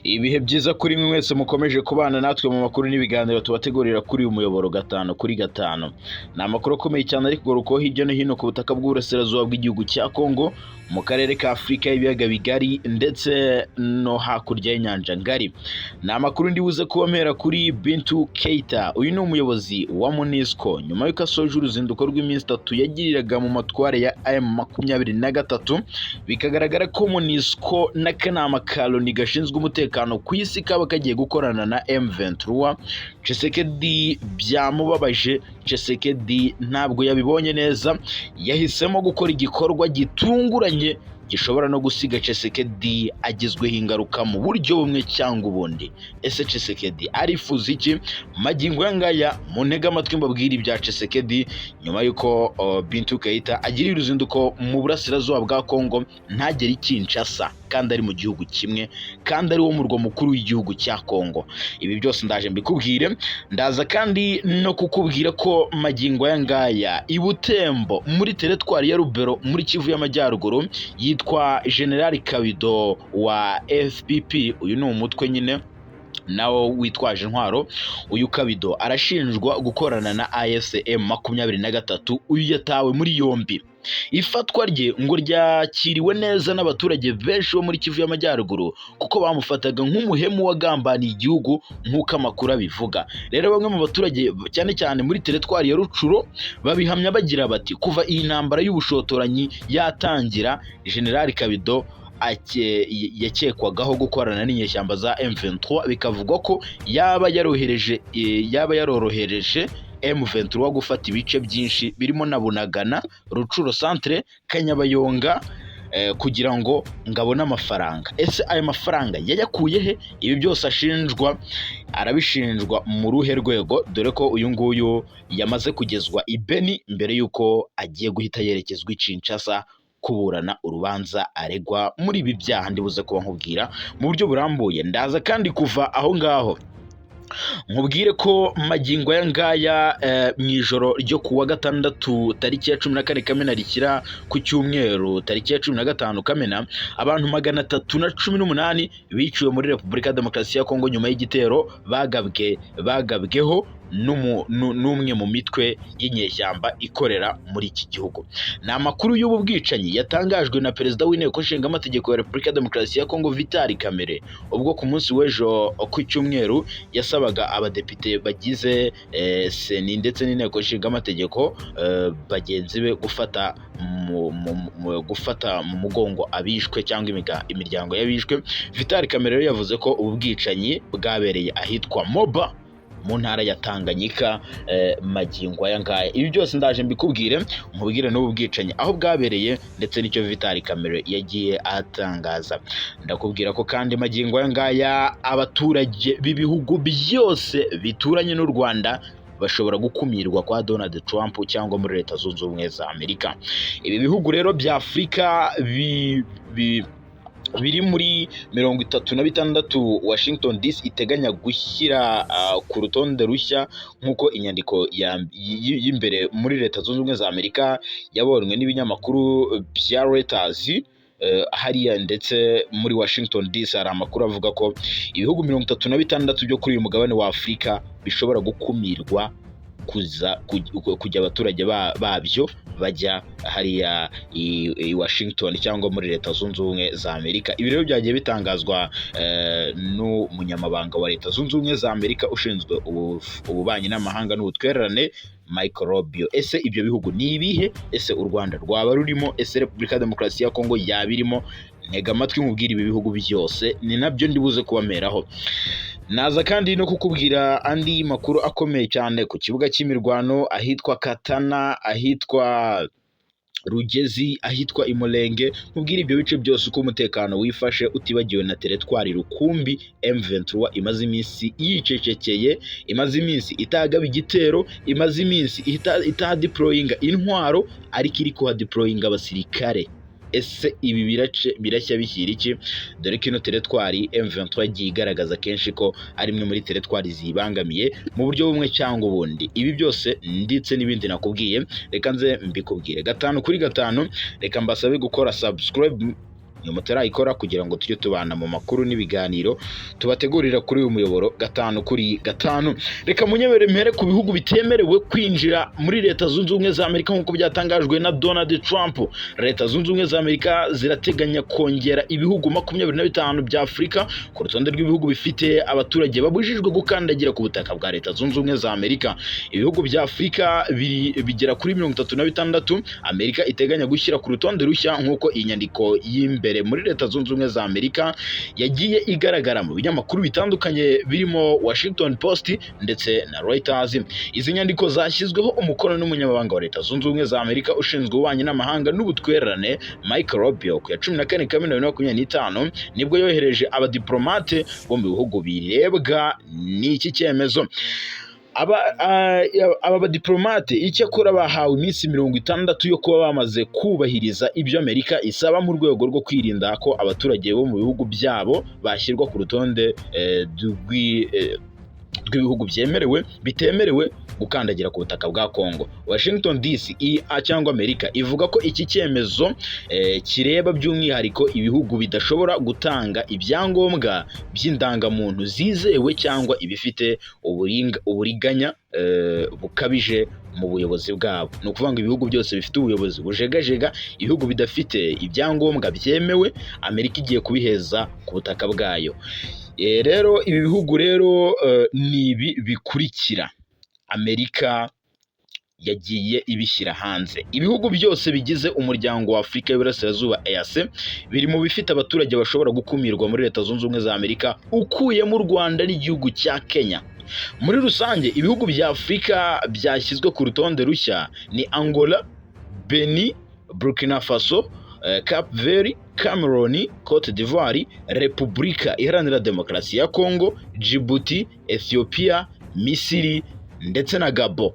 Ibihe byiza kuri mwe mwese mukomeje kubana natwe mu makuru n'ibiganiro tubategurira kuri uyu muyoboro gatanu kuri gatanu. Ni amakuru akomeye cyane ari kugarukaho hirya no hino ku butaka bw'uburasirazuba bw'igihugu cya Kongo, mu karere ka Afurika y'ibiyaga bigari ndetse no hakurya y'inyanja ngari. Ni amakuru ndi buze kuba mpera kuri Bintou Keita. Uyu ni umuyobozi wa MONUSCO nyuma y'uko asoje uruzinduko rw'iminsi 3 yagiriraga mu matware ya M23, bikagaragara ko MONUSCO n'akanama ka Loni gashinzwe umutekano ku isi kaba kagiye gukorana na M23. Tshisekedi byamubabaje, Tshisekedi ntabwo yabibonye neza, yahisemo gukora igikorwa gitunguranye gishobora no gusiga Tshisekedi agizweho ingaruka mu buryo bumwe cyangwa ubundi. Ese Tshisekedi arifuza iki? Magingo aya ngaya mu ntege amatwi mbabwire ibya Tshisekedi nyuma y'uko Bintou Keita agiriye uruzinduko mu burasirazuba bwa Kongo ntagere i Kinshasa kandi ari mu gihugu kimwe kandi ari wo murwa mukuru w'igihugu cya Kongo. Ibi byose ndaje mbikubwire, ndaza kandi no kukubwira ko magingo aya ngaya i Butembo muri teritwari ya Lubero muri Kivu y'Amajyaruguru yitwa General Kabido wa FPP, uyu ni umutwe nyine nawo witwaje intwaro. Uyu Kabido arashinjwa gukorana na AFC M23, uyu yatawe muri yombi. Ifatwa rye ngo ryakiriwe neza n'abaturage benshi bo muri Kivu y'Amajyaruguru kuko bamufataga nk'umuhemu wagambaniye igihugu nk'uko amakuru abivuga. Rero bamwe mu baturage cyane cyane muri teritwari ya Rutshuru babihamya bagira bati kuva iyi ntambara y'ubushotoranyi yatangira, General Kabido yakekwagaho gukorana n'inyeshyamba za M23, bikavugwa ko yaba yarorohereje M23 gufata ibice byinshi birimo na Bunagana, Rutshuru centre, Kanyabayonga, kugira ngo ngabone amafaranga. Ese ayo mafaranga yayakuye he? Ibi byose ashinjwa arabishinjwa mu ruhe rwego? Dore ko uyu nguyu yamaze kugezwa i Beni mbere y'uko agiye guhita yerekezwa i Kinshasa kuburana urubanza aregwa muri ibi byaha ndibuze kuba nkubwira mu buryo burambuye. Ndaza kandi kuva aho ngaho nkubwire ko magingo aya ngaya mu ijoro ryo ku wa gatandatu tariki ya 14 Kamena rikira ku cyumweru tariki ya 15 Kamena, abantu 318 biciwe muri Repubulika ya Demokarasi ya Kongo nyuma y'igitero bagabweho n'umwe mu mitwe y'inyeshyamba ikorera muri iki gihugu. Ni amakuru y'ubu bwicanyi yatangajwe na Perezida w'Inteko Ishinga Amategeko ya Repubulika ya Demokarasi ya Kongo Vital Kamerhe, ubwo ku munsi w'ejo ku cyumweru yasabaga abadepite bagize Sena ndetse n'Inteko Ishinga Amategeko bagenzi be gufata mu mugongo abishwe cyangwa imiryango y'abishwe. Vital Kamerhe rero yavuze ko ubu bwicanyi bwabereye ahitwa Moba mu ntara ya Tanganyika magingo aya ngaya. Ibi byose ndaje mbikubwire, nkubwire n'ubu bwicanyi aho bwabereye ndetse n'icyo Vital Kamerhe yagiye atangaza. Ndakubwira ko kandi magingo aya ngaya abaturage b'ibihugu byose bituranye n'u Rwanda bashobora gukumirwa kwa Donald Trump cyangwa muri Leta Zunze Ubumwe za Amerika. Ibi bihugu rero bya Afurika biri muri 36 Washington DC iteganya gushyira ku rutonde rushya nk'uko inyandiko y'imbere muri Leta Zunze Ubumwe za Amerika yabonywe n'ibinyamakuru bya Reuters hariya ndetse muri Washington DC hari amakuru avuga ko ibihugu 36 byo kuri uyu mugabane wa Afurika bishobora gukumirwa kuza kujya abaturage babyo bajya hariya i Washington cyangwa muri Leta Zunze Ubumwe za Amerika. Ibi rero byagiye bitangazwa n'umunyamabanga wa Leta Zunze Ubumwe za Amerika ushinzwe ububanyi n'amahanga n'ubutwererane, Mike Rubio. Ese ibyo bihugu ni ibihe? Ese u Rwanda rwaba rurimo? Ese Repubulika ya Demokarasi ya Kongo yaba irimo? Ntega amatwi nkubwire ibi bihugu byose, ni nabyo ndibuze kubameraho. Naza kandi no kukubwira andi makuru akomeye cyane ku kibuga cy'imirwano ahitwa Katana, ahitwa Rugezi, ahitwa Imulenge, nkubwire ibyo bice byose uko umutekano wifashe, utibagiwe na teretwari Rukumbi M23 imaze iminsi yicecekeye, imaze iminsi itagaba igitero, imaze iminsi itahadeployinga intwaro, ariko iri kuhadeployinga abasirikare. Ese ibi birashya bishyira iki? Dore ko ino teretwari M23 yagiye igaragaza kenshi ko ari imwe muri teretwari zibangamiye mu buryo bumwe cyangwa ubundi. Ibi byose ndetse n'ibindi nakubwiye, reka nze mbikubwire gatanu kuri gatanu. Reka mbasabe gukora subscribe. Mwe mutarayikora, kugira ngo tujye tubana mu makuru n'ibiganiro tubategurira kuri uyu muyoboro gatanu kuri gatanu. Reka munyemere mpere ku bihugu bitemerewe kwinjira muri Leta Zunze Ubumwe za Amerika nk'uko byatangajwe na Donald Trump. Leta Zunze Ubumwe za Amerika zirateganya kongera ibihugu 25 bya Afurika ku rutonde rw'ibihugu bifite abaturage babujijwe gukandagira ku butaka bwa Leta Zunze Ubumwe za Amerika. Ibihugu bya Afurika bigera kuri 36 Amerika iteganya gushyira ku rutonde rushya, nk'uko iyi nyandiko y'imbere muri Leta Zunze Ubumwe za Amerika yagiye igaragara mu binyamakuru bitandukanye birimo Washington Post ndetse na Reuters. Izi nyandiko zashyizweho umukono n'umunyamabanga wa Leta Zunze Ubumwe za Amerika ushinzwe ububanyi n'amahanga n'ubutwererane, Mike Rubio. Ku ya 14 Kamena 2025 nibwo yohereje abadiplomate bo mu bihugu birebwa n'iki cyemezo. Aba badiplomate icyakora bahawe iminsi 60 yo kuba bamaze kubahiriza ibyo Amerika isaba mu rwego rwo kwirinda ko abaturage bo mu bihugu byabo bashyirwa ku rutonde rw'ibihugu bitemerewe gukandagira ku butaka bwa Congo. Washington DC cyangwa Amerika ivuga ko iki cyemezo kireba by'umwihariko ibihugu bidashobora gutanga ibyangombwa by'indangamuntu zizewe cyangwa ibifite uburiganya bukabije mu buyobozi bwabo. Ni ukuvuga ngo ibihugu byose bifite ubuyobozi bujegajega, ibihugu bidafite ibyangombwa byemewe, Amerika igiye kubiheza ku butaka bwayo. Rero ibi bihugu rero ni ibi bikurikira Amerika yagiye ibishyira hanze: ibihugu byose bigize Umuryango wa Afurika y'Iburasirazuba, EAC, biri mu bifite abaturage bashobora gukumirwa muri Leta Zunze Ubumwe za Amerika, ukuyemo u Rwanda n'igihugu cya Kenya. Muri rusange, ibihugu bya Afurika byashyizwe ku rutonde rushya ni Angola, Benin, Burkina Faso, Cape Verde, Cameroon, Cote d'Ivoire, Repubulika Iharanira Demokarasi ya Congo, Djibouti, Ethiopia, Misiri ndetse na Gabon.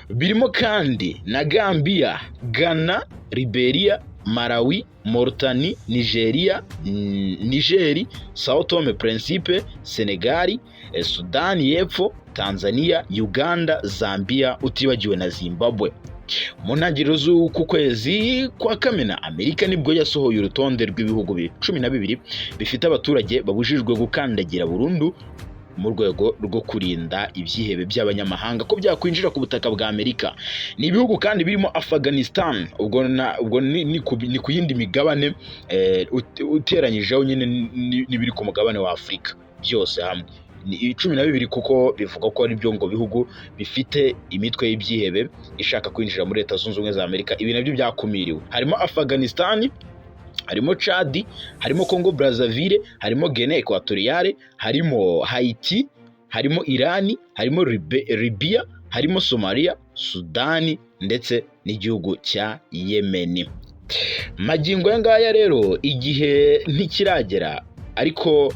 Birimo kandi na Gambia, Ghana, Liberia, Malawi, Mauritania, Nigeria, Niger, Sao Tome Principe, Senegal, Sudani y'Epfo, Tanzania, Uganda, Zambia, utibagiwe na Zimbabwe. Mu ntangiriro z'uku kwezi kwa Kamena, Amerika nibwo yasohoye urutonde rw'ibihugu 12 bifite abaturage babujijwe gukandagira burundu, mu rwego rwo kurinda ibyihebe by'abanyamahanga ko byakwinjira ku butaka bwa Amerika. Ni ibihugu kandi birimo Afghanistan. Ubwo ni ku yindi migabane, uteranyijeho nyine n'ibiri ku mugabane wa Afurika byose hamwe ni 12, kuko bivuga ko ari byo ngo bihugu bifite imitwe y'ibyihebe ishaka kwinjira muri Leta Zunze Ubumwe za Amerika. Ibi nabyo byakumiriwe. Harimo Afghanistan, harimo Chad, harimo Congo Brazzaville, harimo Guinea Equatoriale, harimo Haiti, harimo Irani, harimo Libya, harimo Somalia, Sudani ndetse n'igihugu cya Yemen. Magingo aya ngaya rero igihe ntikiragera, ariko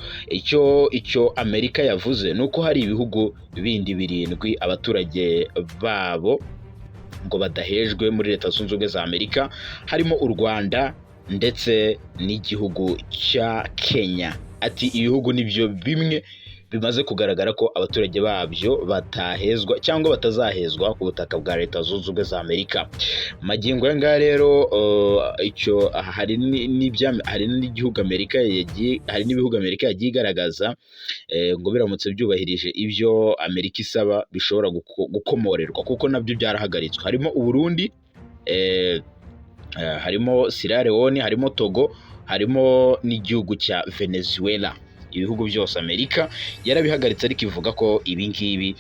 icyo Amerika yavuze ni uko hari ibihugu bindi birindwi abaturage babo ngo badahejwe muri Leta Zunze Ubumwe za Amerika, harimo u Rwanda ndetse n'igihugu cya Kenya. Ati ibihugu nibyo bimwe bimaze kugaragara ko abaturage babyo batahezwa cyangwa batazahezwa ku butaka bwa Leta Zunze Ubumwe za Amerika. Magingo aya ngaya rero icyo hari hari n'igihugu Amerika yagiye, hari n'ibihugu Amerika yagiye igaragaza ngo biramutse byubahirije ibyo Amerika isaba bishobora gukomorerwa, kuko nabyo byarahagaritswe. Harimo Uburundi, harimo Sierra Leone, harimo Togo, harimo n'igihugu cya Venezuela. Ibihugu byose Amerika yarabihagaritse, ariko ivuga ko ibi ngibi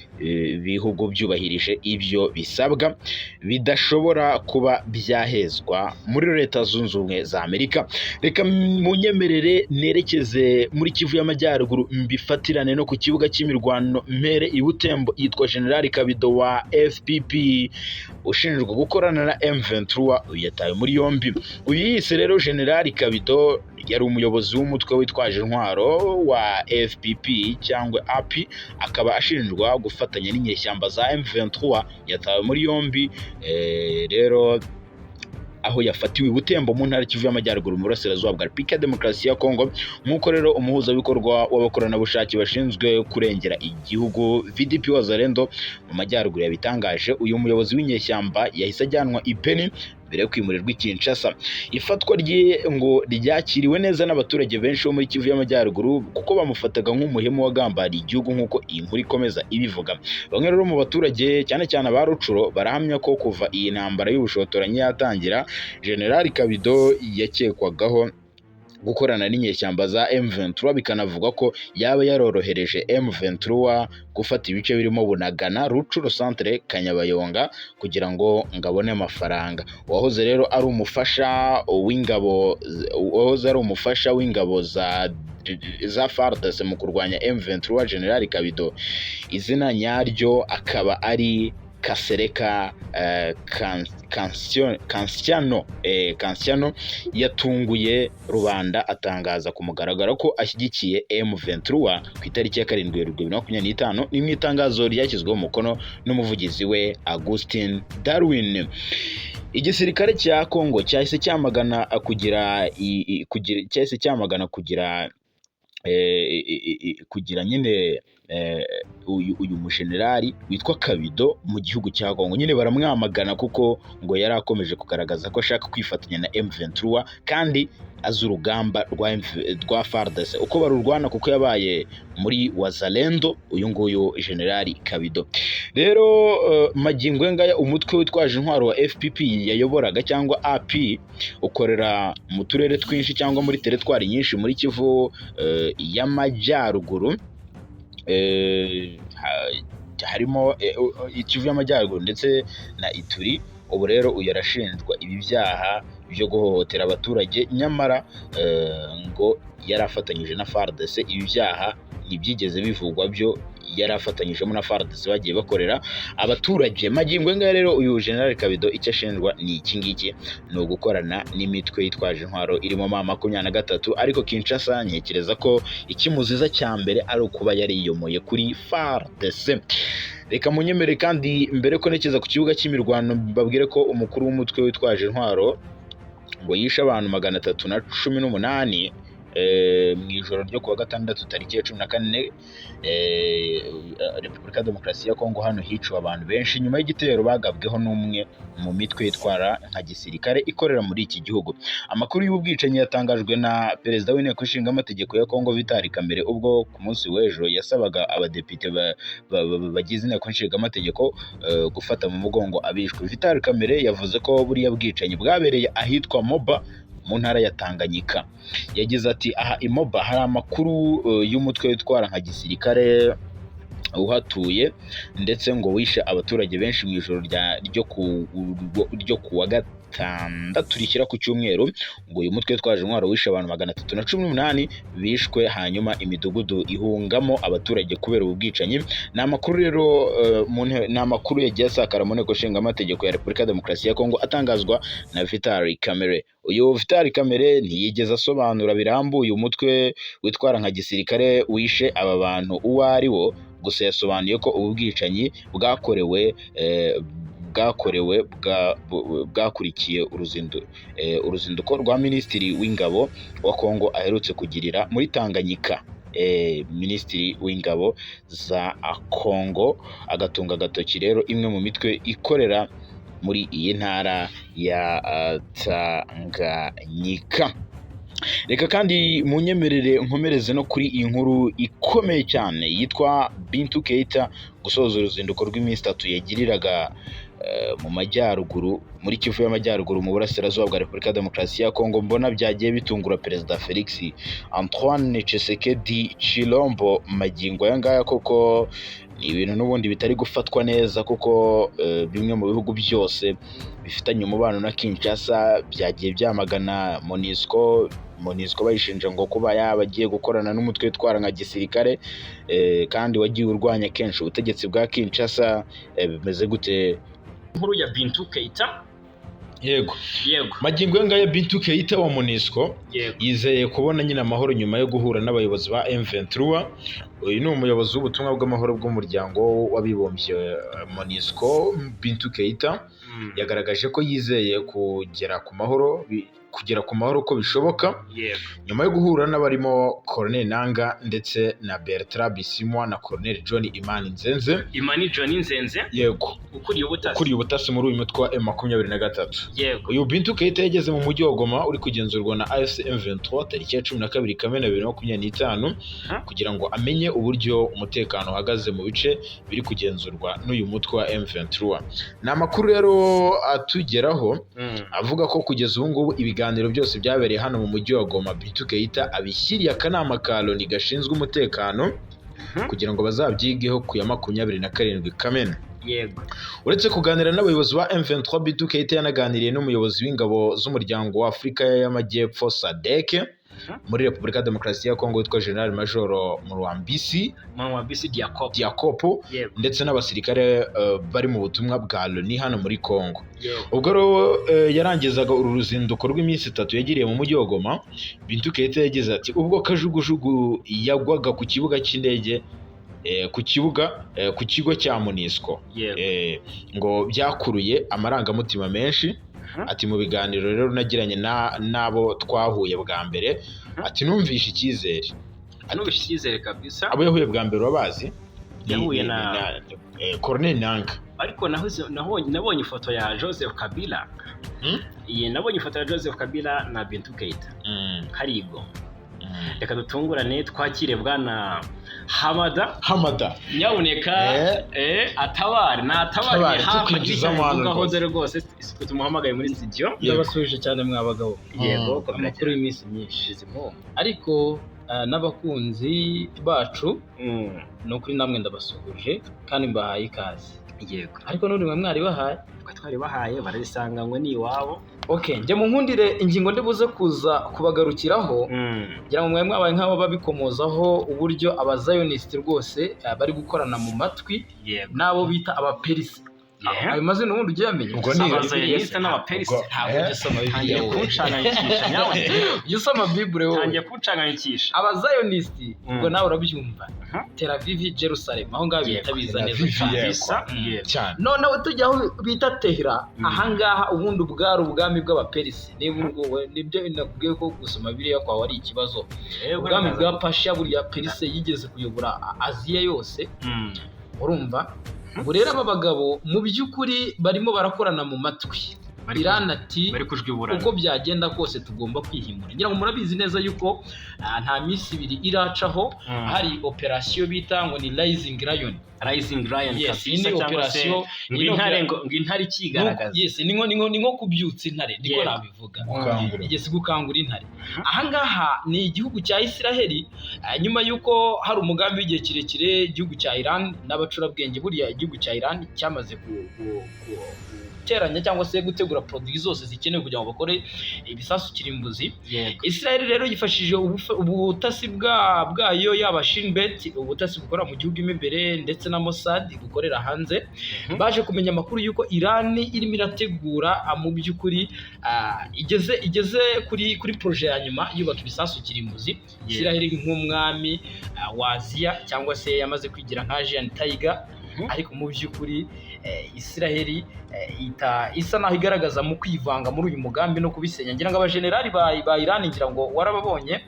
bihugu byubahirije ibyo bisabwa bidashobora kuba byahezwa muri Leta Zunze Ubumwe za Amerika. Reka munyemerere nerekeze muri Kivu y'Amajyaruguru, mbifatirane no ku kibuga cy'imirwano, mpere i Butembo. Yitwa General Kabido wa FPP ushinjwa gukorana na M23, uyu yatawe muri yombi. Uyu yise rero General Kabido yari umuyobozi w'umutwe witwaje intwaro wa FPP cyangwa AP, akaba ashinjwa gufatanya n'inyeshyamba za M23. Yatawe muri yombi rero aho yafatiwe i Butembo mu ntara Kivu y'Amajyaruguru, mu burasirazuba bwa Repubulika ya Demokarasi ya Kongo. Nk'uko rero umuhuzabikorwa w'abakoranabushake bashinzwe kurengera igihugu, VDP Wazalendo, mu majyaruguru yabitangaje, uyu muyobozi w'inyeshyamba yahise ajyanwa i Beni mbere mbere yo kwimurirwa i Kinshasa. Ifatwa rye ngo ryakiriwe neza n'abaturage benshi bo muri Kivu y'Amajyaruguru, kuko bamufataga nk'umuhemu wagambariye igihugu, nk'uko iyi nkuru ikomeza ibivuga. Bamwe rero mu baturage, cyane cyane aba Rucuro, barahamya ko kuva iyi ntambara y'ubushotoranyi yatangira, General Kabido yakekwagaho gukorana n'inyeshyamba za M23, bikanavugwa ko yaba yarorohereje M23 gufata ibice birimo Bunagana, Rucuro Centre, Kanyabayonga kugira ngo ngabone amafaranga. Uwahoze rero ari umufasha w'ingabo uwahoze ari umufasha w'ingabo za FARDC mu kurwanya M23, General Kabido, izina nyaryo akaba ari Kasereka Kansiano, yatunguye rubanda atangaza ku mugaragaro ko ashyigikiye M23 ku itariki ya 7 Werurwe 2025. Ni mu itangazo ryashyizweho umukono n'umuvugizi we Augustin Darwin. Igisirikare cya Kongo cyahise cyamagana kugira cyahise cyamagana kugira kugira nyine uyu mujenerali witwa Kabido mu gihugu cya Kongo. Nyine baramwamagana kuko ngo yari akomeje kugaragaza ko ashaka kwifatanya na M23 kandi azi urugamba rwa FARDC uko barurwana, kuko yabaye muri Wazalendo uyu nguyu Generali Kabido. Rero magingo ngaya umutwe witwaje intwaro wa FPP yayoboraga, cyangwa AP, ukorera mu turere twinshi cyangwa muri teritwari nyinshi muri Kivu y'Amajyaruguru, harimo Kivu y'Amajyaruguru ndetse na Ituri. Ubu rero uyu arashinjwa ibi byaha byo guhohotera abaturage, nyamara ngo yari afatanyije na FARDC. Ibi byaha ntibyigeze bivugwa byo yari afatanyijemo na FARDC bagiye bakorera abaturage. Magingo ngaya rero uyu General Kabido icyo ashinjwa ni iki ngiki, ni ugukorana n'imitwe yitwaje intwaro irimo M23. Ariko Kinshasa ntekereza ko ikimuziza cya mbere ari ukuba yariyomoye kuri FARDC. Reka munyemere kandi mbere ko ntekereza ku kibuga cy'imirwano, babwire ko umukuru w'umutwe witwaje intwaro ngo yishe abantu 318 mu ijoro ryo kuwa gatandatu tariki ya 14, Repubulika ya Demokarasi ya Kongo. Hano hiciwe abantu benshi nyuma y'igitero bagabweho n'umwe mu mitwe yitwara nka gisirikare ikorera muri iki gihugu. Amakuru y'ubwicanyi yatangajwe na Perezida w'Inteko Ishinga Amategeko ya Kongo, Vital Kamerhe, ubwo ku munsi w'ejo yasabaga abadepite bagize Inteko Ishinga Amategeko gufata mu mugongo abishwe. Vital Kamerhe yavuze ko buriya bwicanyi bwabereye ahitwa Moba mu ntara ya Tanganyika. Yagize ati: "Aha i Moba hari amakuru y'umutwe witwara nka gisirikare uhatuye, ndetse ngo wishe abaturage benshi mu ijoro ryo ku wa gatandatu rishyira ku cyumweru. Ngo uyu mutwe witwaje intwaro wishe abantu 318 bishwe, hanyuma imidugudu ihungamo abaturage kubera ubu bwicanyi." Ni amakuru rero ni amakuru yagiye asakara mu Nteko Ishinga Amategeko ya Repubulika ya Demokarasi ya Kongo, atangazwa na Vital Kamerhe. Uyu Vital Kamerhe ntiyigeze asobanura birambuye umutwe witwara nka gisirikare wishe aba bantu uwo ari wo, gusa yasobanuye ko ubu bwicanyi bwakorewe bwakurikiye uruzinduko rwa Minisitiri w'Ingabo wa Kongo aherutse kugirira muri Tanganyika. Minisitiri w'Ingabo za Kongo agatunga agatoki rero imwe mu mitwe ikorera muri iyi ntara ya Tanganyika. Reka kandi munyemerere nkomereze no kuri iyi nkuru ikomeye cyane yitwa Bintou Keita gusoza uruzinduko rw'iminsi 3 yagiriraga mu majyaruguru, muri Kivu y'Amajyaruguru, mu burasirazuba bwa Repubulika ya Demokarasi ya Kongo. Mbona byagiye bitungura Perezida Felix Antoine Tshisekedi Tshilombo magingo aya ngaya, koko ni ibintu n'ubundi bitari gufatwa neza, kuko bimwe mu bihugu byose bifitanye umubano na Kinshasa byagiye byamagana MONUSCO. MONUSCO bayishinja ngo kuba yaba agiye gukorana n'umutwe witwara nka gisirikare kandi wagiye urwanya kenshi ubutegetsi bwa Kinshasa. Bimeze gute? Inkuru ya Bintou Keita. Yego. Yego. Magingo aya ngaya Bintou Keita wa MONUSCO yizeye kubona nyine amahoro nyuma yo guhura n'abayobozi ba M23. Uyu ni umuyobozi w'ubutumwa bw'amahoro bw'Umuryango w'Abibumbye, MONUSCO, Bintou Keita, yagaragaje ko yizeye kugera ku mahoro. kugera ku mahoro ko bishoboka, Yego. nyuma yo guhura n'abarimo Corneille Nanga ndetse na Bertrand Bisimwa na Colonel John Imani Nzenze. Imani John Nzenze. Yego. Ukuriye ubutasi. Ukuriye ubutasi muri uyu mutwe wa M23. Yego. Uyu Bintou Keita yageze mu mujyi wa Goma uri kugenzurwa na AFC M23 tariki ya 12 Kamena 2025 kugira ngo amenye uburyo umutekano uhagaze mu bice biri kugenzurwa n'uyu mutwe wa M23. Ni amakuru rero atugeraho avuga ko kugeza ubu ngubu ibiganiro byose byabereye hano mu mujyi wa Goma, Bintou Keita abishyiriye akanama ka Loni gashinzwe umutekano kugira ngo bazabyigeho ku ya 27 Kamena. Yego. Uretse kuganira n'abayobozi ba M23, Bintou Keita yanaganiriye n'umuyobozi w'ingabo z'umuryango wa Afurika y'Amajyepfo SADC muri Repubulika ya Demokarasi ya Kongo witwa General Major Murwambisi Murwambisi Diakop. Diakopo Yego. ndetse n'abasirikare bari mu butumwa bwa Loni hano muri Kongo. Yego. Ubwo rero yarangizaga uru ruzinduko rw'iminsi 3 yagiriye mu mujyi wa Goma, Bintou Keita yagize ati: "Ubwo kajugujugu yagwaga ku kibuga cy'indege, ku kibuga, ku kigo cya MONUSCO, Yego. Ngo byakuruye amarangamutima menshi." Ati: "Mu biganiro rero nagiranye n'abo twahuye bwa mbere," ati, "numvishe icyizere." Numvishe icyizere kabisa. Abo yahuye bwa mbere urabazi? Yahuye na- Corneille Nanga. Ariko nabonye ifoto ya Joseph Kabila. Iyi nabonye ifoto ya Joseph Kabila na Bintou Keita hari i Goma. Reka dutungurane twakire bwana Hamada. Hamada. Nyabuneka atabare natabare. Atabare, hafi tukwinjizamo hano avugaho rwose. Dore rwose sitwe tumuhamagaye muri studio. Yego. Ndabasuhuje cyane mwa bagabo. Yego, komera Amakuru cyane. y'iminsi myinshi, ariko n'abakunzi bacu, ni ukuri namwe ndabasuhuje kandi mbahaye ikaze. Yego. Ariko n'ubundi mwe mwari bahaye. Twe twari bahaye bararisanganywe ni iwabo. Okay, njye mu nkundire ingingo ndibuze kuza kubagarukiraho, ngira ngo mwe mwabaye nk'abo babikomozaho, uburyo abazayonisti rwose bari gukorana mu matwi n'abo bita abaperisi. Ayo mazina ubundi ugiye yamenya? Ubwo ni- Abazayoniste n'abaperisi. Ntabwo ujya usoma Tangiye Bibiliya wowe. kuncanganyikisha nyawe. Ujya usoma Bible wowe? Tangiye kuncanganyikisha. Abazayonisti, ubwo nawe urabyumva, Tel Aviv, Jerusalem, aho ngaho bihita biza Tel neza Aviv, cyane. yego. Bisa yego. Cyane. Noneho tujya aho bita Tehera, ahangaha ubundi bwari ubwami bw'abaperisi. Niba ubwo nibyo nakubwiye ko gusoma Bibiliya kwawe ari ikibazo. Ubwami bwa Pasha, buriya Perise yigeze kuyobora Aziya yose. Urumva, ubu rero aba bagabo mu by'ukuri barimo barakorana mu matwi. Iran ati Bari kujwiburana. uko byagenda kose tugomba kwihimura. Ngira ngo murabizi neza yuko nta minsi 2 iracaho hari operasiyo bita ngo ni Rising Lion. Rising Lion. Yes, kabisa, iyi ni cyangwa se operasiyo, ngo iyi ni intare, ngo intare ikigaragaza. Yes, ni nko kubyutsa intare, niko nabivuga. Gukangura. Yes, gukangura intare. Ahangaha ni igihugu cya Isiraheli, nyuma y'uko hari umugambi w'igihe kirekire igihugu cya Iran n'abacurabwenge, buriya igihugu cya Iran cyamaze guteranya cyangwa se gutegura produits zose zikenewe kugira ngo bakore ibisasu kirimbuzi. Yego. Israel rero yifashishije ubutasi bwayo, yaba Shin Bet, ubutasi bukorera mu gihugu mo imbere, ndetse na Mossad bukorera hanze. Baje kumenya amakuru y'uko Iran irimo irategura, mu by'ukuri igeze kuri projet ya nyuma yubaka ibisasu kirimbuzi. Israel nk'umwami wa Aziya, cyangwa se yamaze kwigira nka Asian Tiger, ariko mu by'ukuri Israel isa naho igaragaza mu kwivanga muri uyu mugambi no kubisenya. Ngira ngo abajenerali ba Iran, ngira ngo warababonye,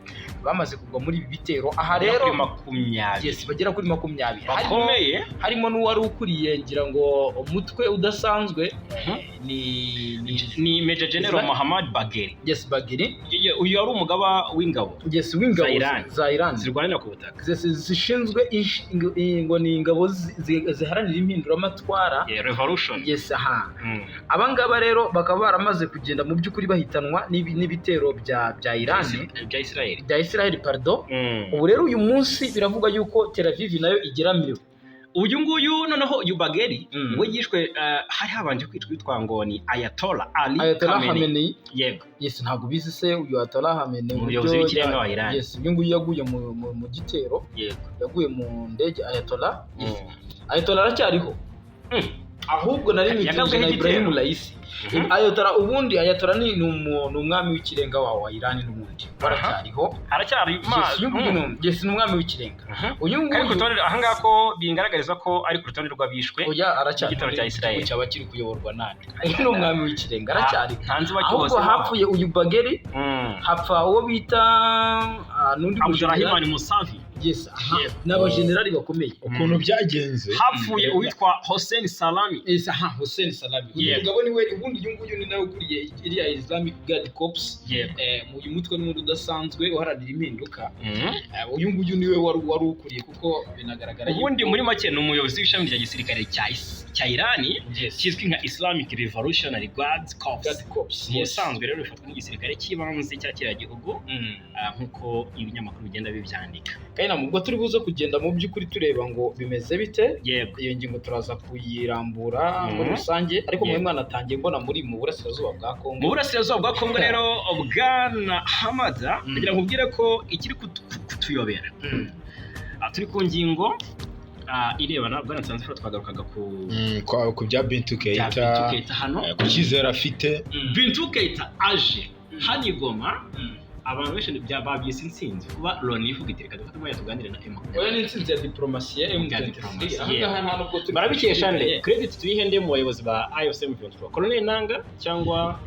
bamaze kugwa muri ibi bitero. Aha Bagera rero kuri 20. Yes, bagera kuri 20. Bakomeye. Harimo n'uwari ukuriye, ngira ngo umutwe udasanzwe, ni Ni Major General Mohammad Bagheri. Yes, Bagheri. Uyu wari umugaba w'ingabo Yes, w'ingabo za Iran. za Iran zirwanira ku butaka. Zishinzwe ngo ni ingabo ziharanira impinduramatwara. Yeah, revolution. Yes, aha. Abangaba rero bakaba baramaze kugenda mu by'ukuri bahitanwa n'ibitero bya Iran. Bya Israel. Bya Israel, pardon. Ubu rero uyu munsi biravugwa yuko Tel Aviv nayo igeramiwe. Uyu nguyu noneho, uyu Bagheri, we yishwe, hari habanje kwitwa witwa ngo ni Ayatollah Ali Ayatollah Khamenei. Khamenei. Yego. Yes, ntabwo ubizi se uyu Ayatollah Khamenei? Umuyobozi w'ikirenga wa Iran. Yes, uyu nguyu yaguye mu gitero. Yego. Yaguye mu ndege Ayatollah. Yes. Ayatollah aracyariho. Ahubwo nari mwitirije Yagabweho na igitero. Ibrahim Raisi. Ayatollah, ubundi Ayatollah ni umwami w'ikirenga wa Iran, n'ubundi baracyariho. Aracyari. Yes, uyu nguyu yes, ni umwami w'ikirenga uyu Kari ku nguyu. rutonde ahangaha ko bingaragariza ko ari ku rutonde rw'abishwe Oya, aracyari. Igitero cya Israel. Igihugu cyaba kiri kuyoborwa nande? Uyu ni umwami w'ikirenga, aracyari. Nta nzibacyuho. Ahubwo hapfuye uyu Bageri, hapfa uwo bita n'undi Abdurahimani Musavi. Yes, aha. Ni abajenerali bakomeye. Ukuntu byagenze. Hapfuye uwitwa Hossein Salami. Yes, aha, Hossein Salami uyu mugabo niwe ubundi, uyu nguyu ni nawe ukuriye iriya Islamic Guard Corps. Uyu mutwe n'ubundi udasanzwe uharanira impinduka. Uyu nguyu niwe wari ukuriye, kuko binagaragara Ubundi muri make ni umuyobozi w'ishami rya gisirikare cya Irani kizwi nka Islamic Revolutionary Guards Corps. Guard Corps. Mu busanzwe rero bifatwa nk'igisirikare cy'ibanze cya kiriya gihugu, nk'uko ibinyamakuru bigenda bibyandika. Kandi ubwo turi buze kugenda mu by'ukuri tureba ngo bimeze bite. Iyo ngingo turaza kuyirambura muri rusange, ariko mwe mwanatangiye mbona muri mu burasirazuba bwa Kongo. Mu burasirazuba bwa Kongo rero, bwana Hamada, kugira ngo ubwire ko ikiri kutuyobera. Turi ku ngingo irebana, bwana Nsanzifura, twagarukaga ku Ku bya Bintu bya Keita. Bintu Keita hano. Ku cyizere afite. Bintu Keita aje hano i Goma, abantu benshi babyise intsinzi kuba Loni ivuga iti: "Reka dufate umwanya tuganire na M." Oya, ni intsinzi ya diplomasi ya Ya M23. diplomasi, Aha ngaha nta nubwo turi Barabikesha nde? Credit tuyihe nde mu bayobozi ba AFC M23? Colonel Nanga cyangwa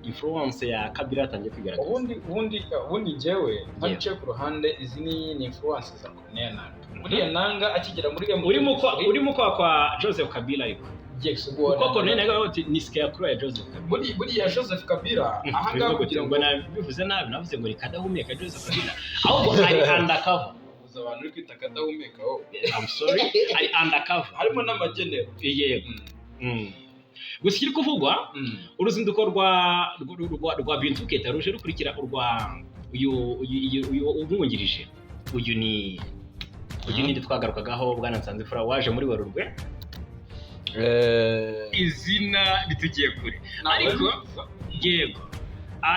influence ya Kabila yatangiye kwigaragaza? Ubundi njyewe ntaciye ku ruhande, izi ni influence za Corneille Nanga. Buriya Nanga akigera muri M23, Urimo kwa Joseph Kabila, ariko Yes, ubwo kuko Colonel Nanga yavuze ati ni scarecrow ya Joseph Kabila. Buriya Joseph Kabila aha ngaha kugira ngo Ngo nabivuze nabi, navuze ngo ni kadahumeka Joseph Kabila, ahubwo ari undercover. Ubuza abantu uri kwita kadahumeka wowe. I'm sorry, ari undercover. Harimo n'amagenero. Yego. Gusa ikiri kuvugwa, uruzinduko rwa Bintu Keita ruje rukurikira urwa uyu umwungirije, uyu ni twagarukagaho, bwana Nsanzifura, waje muri Werurwe. Izina ritugiye kure, ariko yego.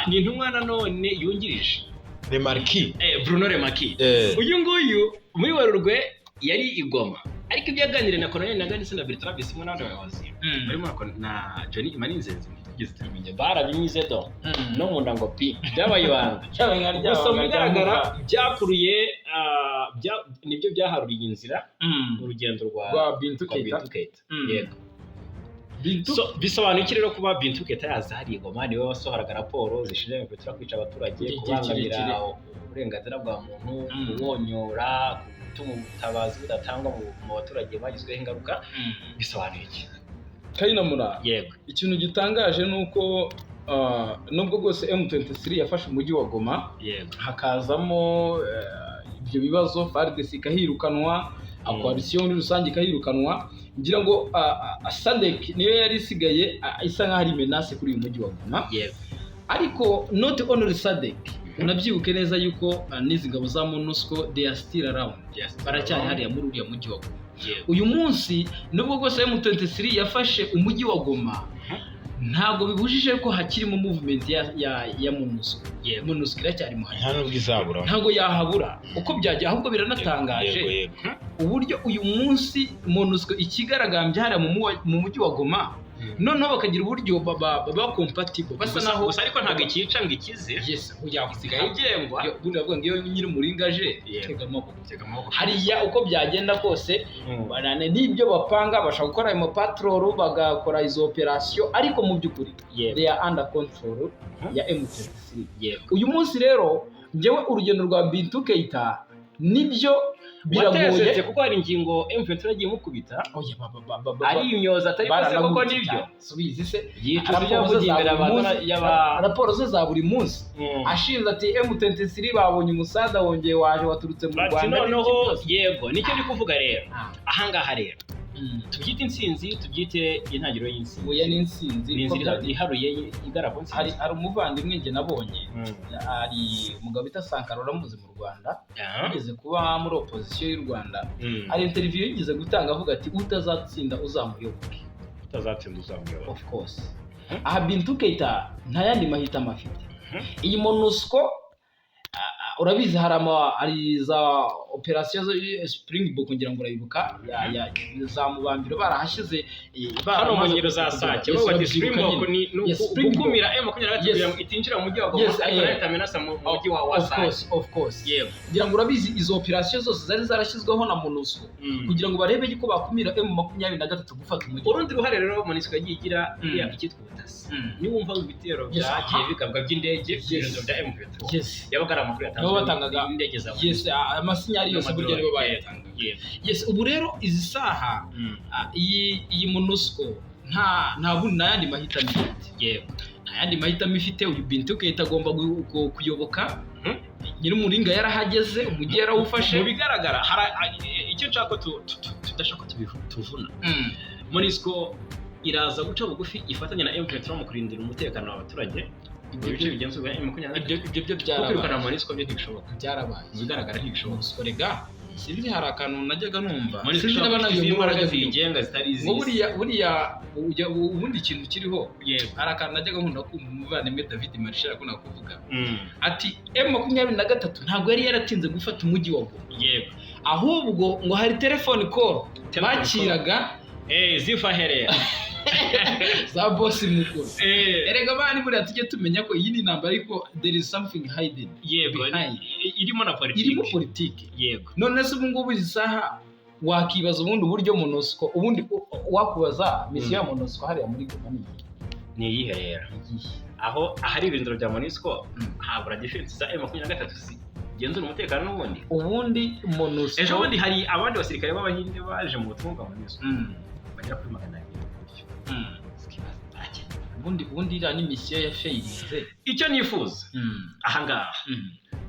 Ni intumwa nanone yungirije. Remarki. Bruno Remaki. Uyu nguyu muri Werurwe yari i Goma, ariko ibyo yaganiriye na Colonel Nanga ndetse na Bertrand Bisimwa n'abandi bayobozi barimo na Johnny Imaninzenze ntitugeze tubimenya, barabimize do no mu nda ngo pi, byabaye ibanga. Cyabaye nka rya Gusa mu banga rya bigaragara Muka. byakuruye, nibyo byaharuriye inzira urugendo rwa Rwa Bintu rwa Keita. Bintu Keita. Yego. Bintu So, bisobanuye iki rero kuba Bintu Keita yaza hariya i Goma? Niwe wasohoraga raporo zishinja M23 kwica abaturage, Igihe kubangamira kirekire. uburenganzira bwa muntu, kubonyora, gutuma ubutabazi budatangwa mu baturage bagizweho ingaruka. Bisobanuye iki? Kayinamura, Yego. ikintu gitangaje ni uko nubwo bwose M23 yafashe umujyi wa Goma, hakazamo ibyo bibazo, FARDC ikahirukanwa, coalition muri rusange ikahirukanwa, ngira ngo SADC niyo yari isigaye isa nkaho ari menace kuri uyu mujyi wa Goma. Ariko not only SADC, unabyibuke neza yuko n'izi ngabo za MONUSCO, they are still around, baracyari hariya muri uriya mujyi wa Goma. Uyu munsi, nubwo bwose M23 yafashe umujyi wa Goma, ntabwo bibujije ko hakirimo movement ya MONUSCO. MONUSCO iracyarimo hariya. Nta nubwo izabura. Ntabwo yahabura uko byajya, ahubwo biranatangaje Yego. uburyo uyu munsi MONUSCO ikigaragambya hariya mu mujyi wa Goma, noneho bakagira uburyo baba compatible, basa Gusa, naho gusa ariko ntabwo ikica ngo ikize. Yes, oya. Isigaye igengwa. Ubundi bavuga ngo iyo nyiri umuringa aje, tega amaboko. Tega amaboko. Hariya uko byagenda kose, barane n'ibyo bapanga, bashobora gukora ayo mapatrol, bagakora izo operation, ariko mu by'ukuri they are under control ya M23. Uyu munsi rero njyewe urugendo rwa Bintu Keita nibyo biragoye. Watesetse kuko hari ingingo M23 yagiye imukubita, Oya, ba- ba- ba- ba- ba- ari imyoza atari ko se koko baranamukubita nibyo cyane. Subizi se yicuza ibyo raporo ze yavugiye za imbere buri abantu munsi, y'aba raporo ze za buri munsi ashinze ati M23 babonye umusada wongeye waje waturutse mu Bati Rwanda noneho n'ibiki byose. Yego, nicyo ndi kuvuga rero. Ahangaha rero tubyite intsinzi, tubyite intangiriro y'intsinzi? Oya, ni intsinzi. Ni Uko inzira byagenda. iharuye igana ku ntsinzi. Hari umuvandimwe njye nabonye, hari umugabo bita Sankara, uramuzi mu Rwanda, yigeze kuba muri opozisiyo y'u Rwanda. Hari interview yigeze gutanga avuga ati: "Utazatsinda uzamuyoboke." Utazatsinda uzamuyobora. Of course, aha Bintu Keita nta yandi mahitamo afite. Iyi MONUSCO, Urabizi hari za operasiyo Springbok, ngira ngo urayibuka, za Mubambiro barahashize, Hano mu baramaze nkengero za kugera. Sake Yes, bavuga bati urabyibuka Springbok nyine. ni Yes, Springbok. gukumira M23 Yes. kugira ngo itinjira mu mujyi wa Goma, Yes, ariko eh. nayo itamenasa mu mujyi wa Of Sake. course, of course. Yego. Ngira ngo urabizi izo operasiyo zose zari zarashyizweho na MONUSCO kugira ngo barebe yuko bakumira M23 gufata umujyi. Urundi ruhare rero MONUSCO yagiye igira, iriya icyitwa ubutasi, niwumva ngo ibitero byagiye bigabwa by'indege ku birindiro bya M23, yabaga ari amakuru Nabo yatanzwe batangaga n'indege za Yes, amasinyari yose burya nibo bayatangaga. Yes, ubu rero izi saha, iyi MONUSCO nta bundi, nta yandi mahitamo ifite. Nta yandi mahitamo ifite. Uyu Bintu Keita agomba kuyoboka. Nyir'umuringa yarahageze, umujyi yarawufashe. Mu bigaragara hari icyo nshaka ko tudashaka ko tuvuna. MONUSCO iraza guca bugufi ifatanya na M23 mu kurindira umutekano w'abaturage mu bice bigenzurwa na M23. Ibyo byo Kuko kwirukana byarabaye. MONUSCO byo ntibishoboka. Byarabaye. Mu bigaragara ntibishoboka. MONUSCO rega, sinzi, hari akantu najyaga numva, MONUSCO sinzi ishobora niba kuba nayo ifite nkuru imbaraga najyaga numva. ziyigenga zitari Ngo iz'isi. buriya ubundi ikintu kiriho, hari akantu najyaga nkunda kumva umuvandimwe David Marshal akunda kuvuga, ati M23 ntabwo yari yaratinze gufata umujyi wa Goma, ahubwo ngo hari telephone call Telephone bakiraga ziva herera za bosi mukuru. Erega bani, buriya tujye tumenya ko iyi ni intambara, ariko there is something hidden behind. Irimo na politiki. Irimo politiki. None se ubu ngubu izi saha wakibaza ubundi uburyo MONUSCO, ubundi wakubaza misiyo ya MONUSCO hariya muri Goma ni iyihe? Ni iyihe rero? Iyihe? Aho ahari ibirindiro bya MONUSCO habura defense za M23 zigenzura umutekano n'ubundi. Ubundi MONUSCO Ejo bundi hari abandi basirikare b'Abahinde baje mu butumwa bwa MONUSCO bagera kuri 200 gutyo. Ubundi iriya ni misiyo ya fayirinze. Icyo nifuza ahangaha,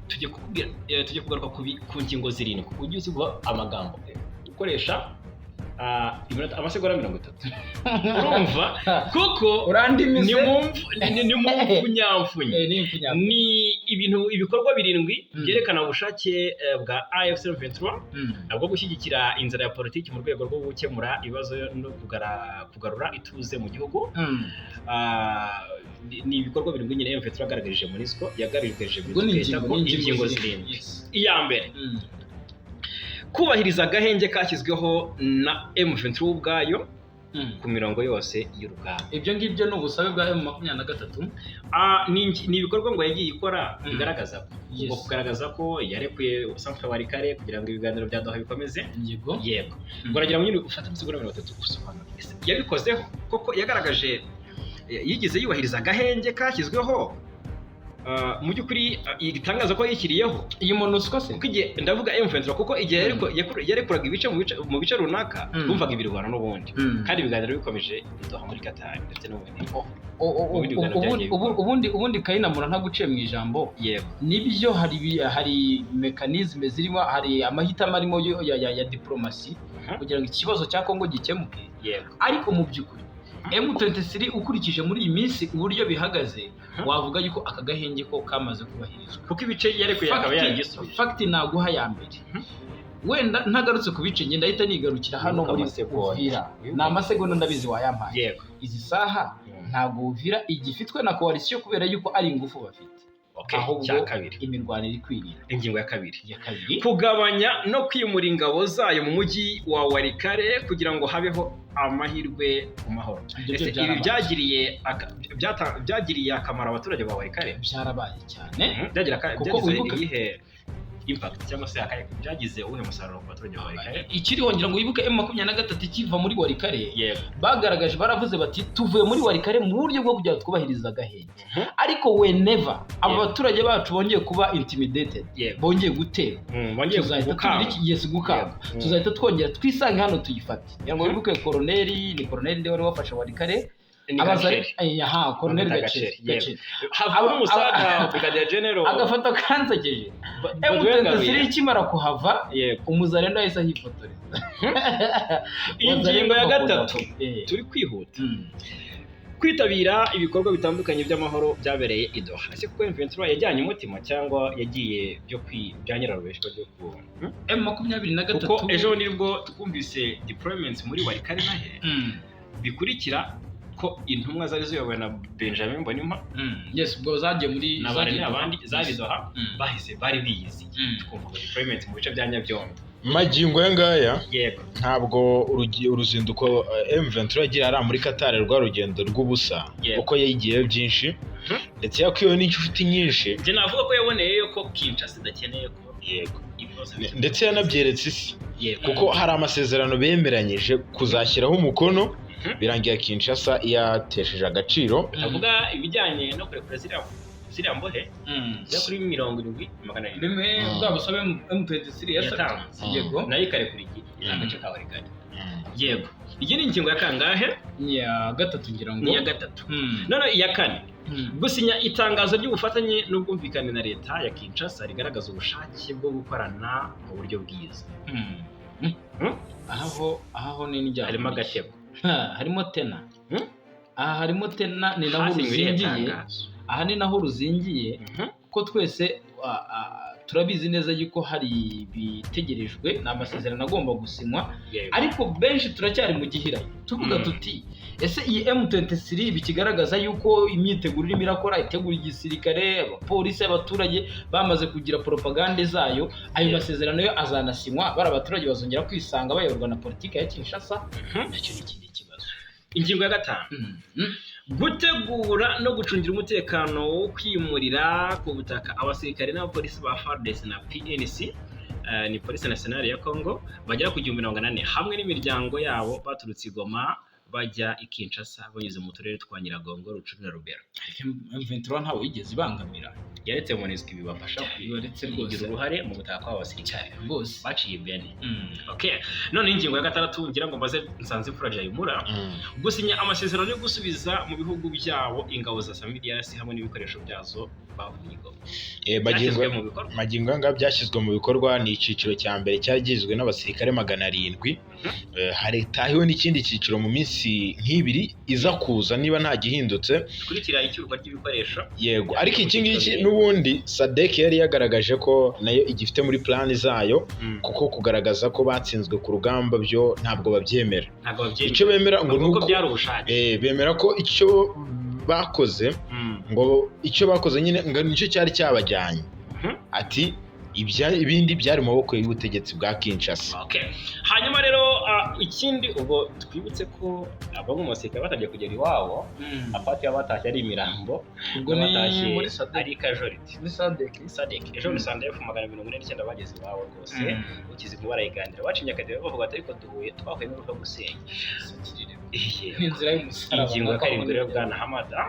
tujye kukubwira, tujye kugaruka ku ngingo zirindwi ujye uzi amagambo ukoresha, iminota, amasegonda 30, urumva, kuko Urandimise. ni mu mfunyamfunyi. Ni imfunyamfunyi. Ni ibintu, ibikorwa birindwi byerekana ubushake bwa AFC 23 bwo gushyigikira inzira ya politiki mu rwego rwo gukemura ibibazo no kugarura ituze mu gihugu. Ni ibikorwa birindwi nyine M23 yagaragarije MONUSCO, yagaragarije Ubwo ni Keita ingingo ko ni ingingo zirindwi. Yes. Iya mbere, kubahiriza agahenge kashyizweho na M23 ubwayo ku mirongo yose y'urugamba. Ibyo ngibyo ni ubusabe bwa M23. Ni ibikorwa ngo yagiye ikora bigaragaza ko Yes. ubwo kugaragaza ko yarekuye Centre Walikale kugira ngo ibiganiro bya Doha bikomeze. Yego. Yego. Ubwo uragira ngo nyine ufate amasegonda 30 usobanure. Ese yabikozeho koko? Yagaragaje, yigeze yubahiriza agahenge kashyizweho? Mu by'ukuri, igitangaza ko yishyiriyeho Iyi MONUSCO se? kuko igihe, ndavuga M23, kuko igihe yarekuraga ibice mu bice runaka, twumvaga ibirwano n'ubundi, kandi ibiganiro bikomeje i Doha muri Qatar ndetse no mu bindi mu bindi biganiro byagiye bikorwa. Ubundi Kayinamura, ntaguciye mu ijambo, nibyo, hari mécanismes zirimo, hari amahitamo arimo ya diplomasi kugira ngo ikibazo cya Kongo gikemuke. Ariko mu by'ukuri M23 ukurikije muri iyi minsi uburyo bihagaze, wavuga yuko aka gahenge ko kamaze kubahirizwa. Kuko ibice yarekuye akaba yaragisubije. Fact naguha ya mbere, wenda ntagarutse ku bice, ngenda ahita nigarukira hano Wibuka muri amasegonda. Uvira. Wibuka. Ni amasegonda, ndabizi wayampaye. Izi saha ntabwo Uvira igifitwe na coalition kubera yuko ari ingufu bafite, ahubwo Cya kabiri. imirwano iri kwirira. Ingingo ya kabiri. Iya kabiri. Kugabanya no kwimura ingabo zayo mu mujyi wa Walikale kugira ngo habeho amahirwe ku mahoro. Ibyo byo Ese ibi byarabaye. byagiriye akamaro abaturage ba Walikale? Byarabaye cyane. Kuko Byagize wibuke- iyihe impact cyangwa se byagize uwuhe musaruro ku baturage ba Walikale? Ikiriho, ngira ngo wibuke M23 ikiva muri Walikale, bagaragaje, baravuze bati tuvuye muri Walikale mu buryo bwo kugira ngo twubahirize agahenge, ariko whenever aba baturage bacu bongeye kuba intimidated, bongeye guterwa, Bongeye tuzahita gukangwa. tugira iki? Yes, gukangwa. Tuzahita twongera twisange hano tuyifate. Ngira ngo wibuke koroneri, ni koroneri nde wari wafashe Walikale? Ni Abaza Gaceri. Aha, koroneri Bamwita Gaceri. Gaceri, yego. Gaceri. Havamo umusaga Brigadier General Agafoto kansekeje, Baudouin M23 Ngaruye. ikimara kuhava, umuzarendo yahise ahifotoreza. Ingingo ya gatatu, turi kwihuta. Kwitabira ibikorwa bitandukanye by'amahoro byabereye i Doha. Ese kuko M23 yajyanye umutima cyangwa yagiye byo kwi bya nyirarubeshwa byo ku M23. Kuko ejo nibwo twumvise deployments muri Walikale nahe bikurikira Ko intumwa zari ziyobowe na Benjamin Mbonimpa Yes, ubwo zagiye muri na bari zagiye n'abandi zari Doha, bahise bari biyiziye. Twumva ngo deployment mu bice bya Nyabyondo. Magingo aya ngaya, ntabwo uruzinduko M23 yagira hariya muri Qatar rwa rugendo rw'ubusa, kuko yayigiyeyo byinshi, ndetse yakwiwe n'inshuti nyinshi. Njye navuga ko yaboneyeyo ko Kinshasa idakeneye ko ibibazo Ndetse yanabyeretse isi, kuko hari amasezerano bemeranyije kuzashyiraho umukono, birangira Kinshasa yatesheje agaciro. Ndavuga ibijyanye no kurekura ziriya mbohe zijya kuri 7,700. Bimwe bwa busabe M23 yasabye. Yatanze. Nayo ikarekura iki agace ka Walikale. Yego, iyi ni ingingo ya kangahe? Ni iya gatatu, ngira ngo. Ni iya gatatu. None iya kane, gusinya itangazo ry'ubufatanye n'ubwumvikane na leta ya Kinshasa rigaragaza ubushake bwo gukorana mu buryo bwiza. Aho ni n'ijya Harimo agatego. Ha, harimo tena. Aha harimo tena, ni naho Hasinywe irihe ruzingiye. tangazo? Aha ni naho ruzingiye, kuko twese turabizi neza yuko hari ibitegerejwe, ni amasezerano agomba gusinywa, ariko benshi turacyari mu gihirahiro tuvuga tuti: ese iyi M23 bikigaragaza yuko imyiteguro irimo irakora, itegura igisirikare, abapolisi, abaturage bamaze kugira propagande zayo, ayo masezerano yo azanasinywa, bari abaturage bazongera kwisanga bayoborwa na politiki ya Kinshasa? Nacyo ni ikindi kibazo. Ingingo ya gatanu, gutegura no gucungira umutekano wo kwimurira ku butaka abasirikare n'abapolisi ba FARDC na PNC, ni Police Nationale ya Congo, bagera ku 1400 hamwe n'imiryango yabo baturutse i Goma bajya i Kinshasa banyuze mu turere twa Nyiragongo, Rutshuru na Rubero. M23 ntawe yigeze ibangamira. Yaretse MONUSCO ibibafasha Yaretse rwose. kugira uruhare mu gutaha kw'abo basirikare rwose. Baciye i Beni. Okay. None ingingo ya gatandatu, ngira ngo mbaze Nsanzimfura Jayimura, gusinya amasezerano yo gusubiza mu bihugu byabo ingabo za SAMIDRC hamwe n'ibikoresho byazo bavuye i Goma. Magingo Byashyizwe mu bikorwa. Magingo aya ngaya byashyizwe mu bikorwa, ni icyiciro cya mbere cyagizwe n'abasirikare 700. Haritahiwe n'ikindi cyiciro mu minsi nk'ibiri iza kuza niba nta gihindutse. Kurikira icyurwa ry'ibikoresho. Yego, ariko iki ngiki n'ubundi SADC yari yagaragaje ko nayo igifite muri plan zayo, kuko kugaragaza ko batsinzwe ku rugamba byo ntabwo babyemera. Ntabwo babyemera. Icyo bemera ngo ni Bavuga ko uko byari ubushake. Bemera ko icyo bakoze, ngo icyo bakoze nyine ngo nicyo cyari cyabajyanye. Ati ibindi byari mu maboko y'ubutegetsi bwa Kinshasa. Okay. Hanyuma rero ikindi ubwo twibutse ko bamwe mu basirikare batangiye kugera iwabo, apati y'abatashye ari imirambo, Ubwo ni n'abatashye muri SADC. ari casualty. Muri SADC. SADC ejo bundi SANDF 149 bageze iwabo rwose. Ukize inkuba barayiganira, bacinye akadiho bavuga ati: ariko duhuye twahuye n'uruva gusenya. Ni inzira y'umusaraba. Ingingo ya nk'uko karindwi rero, abona. bwana Hamada,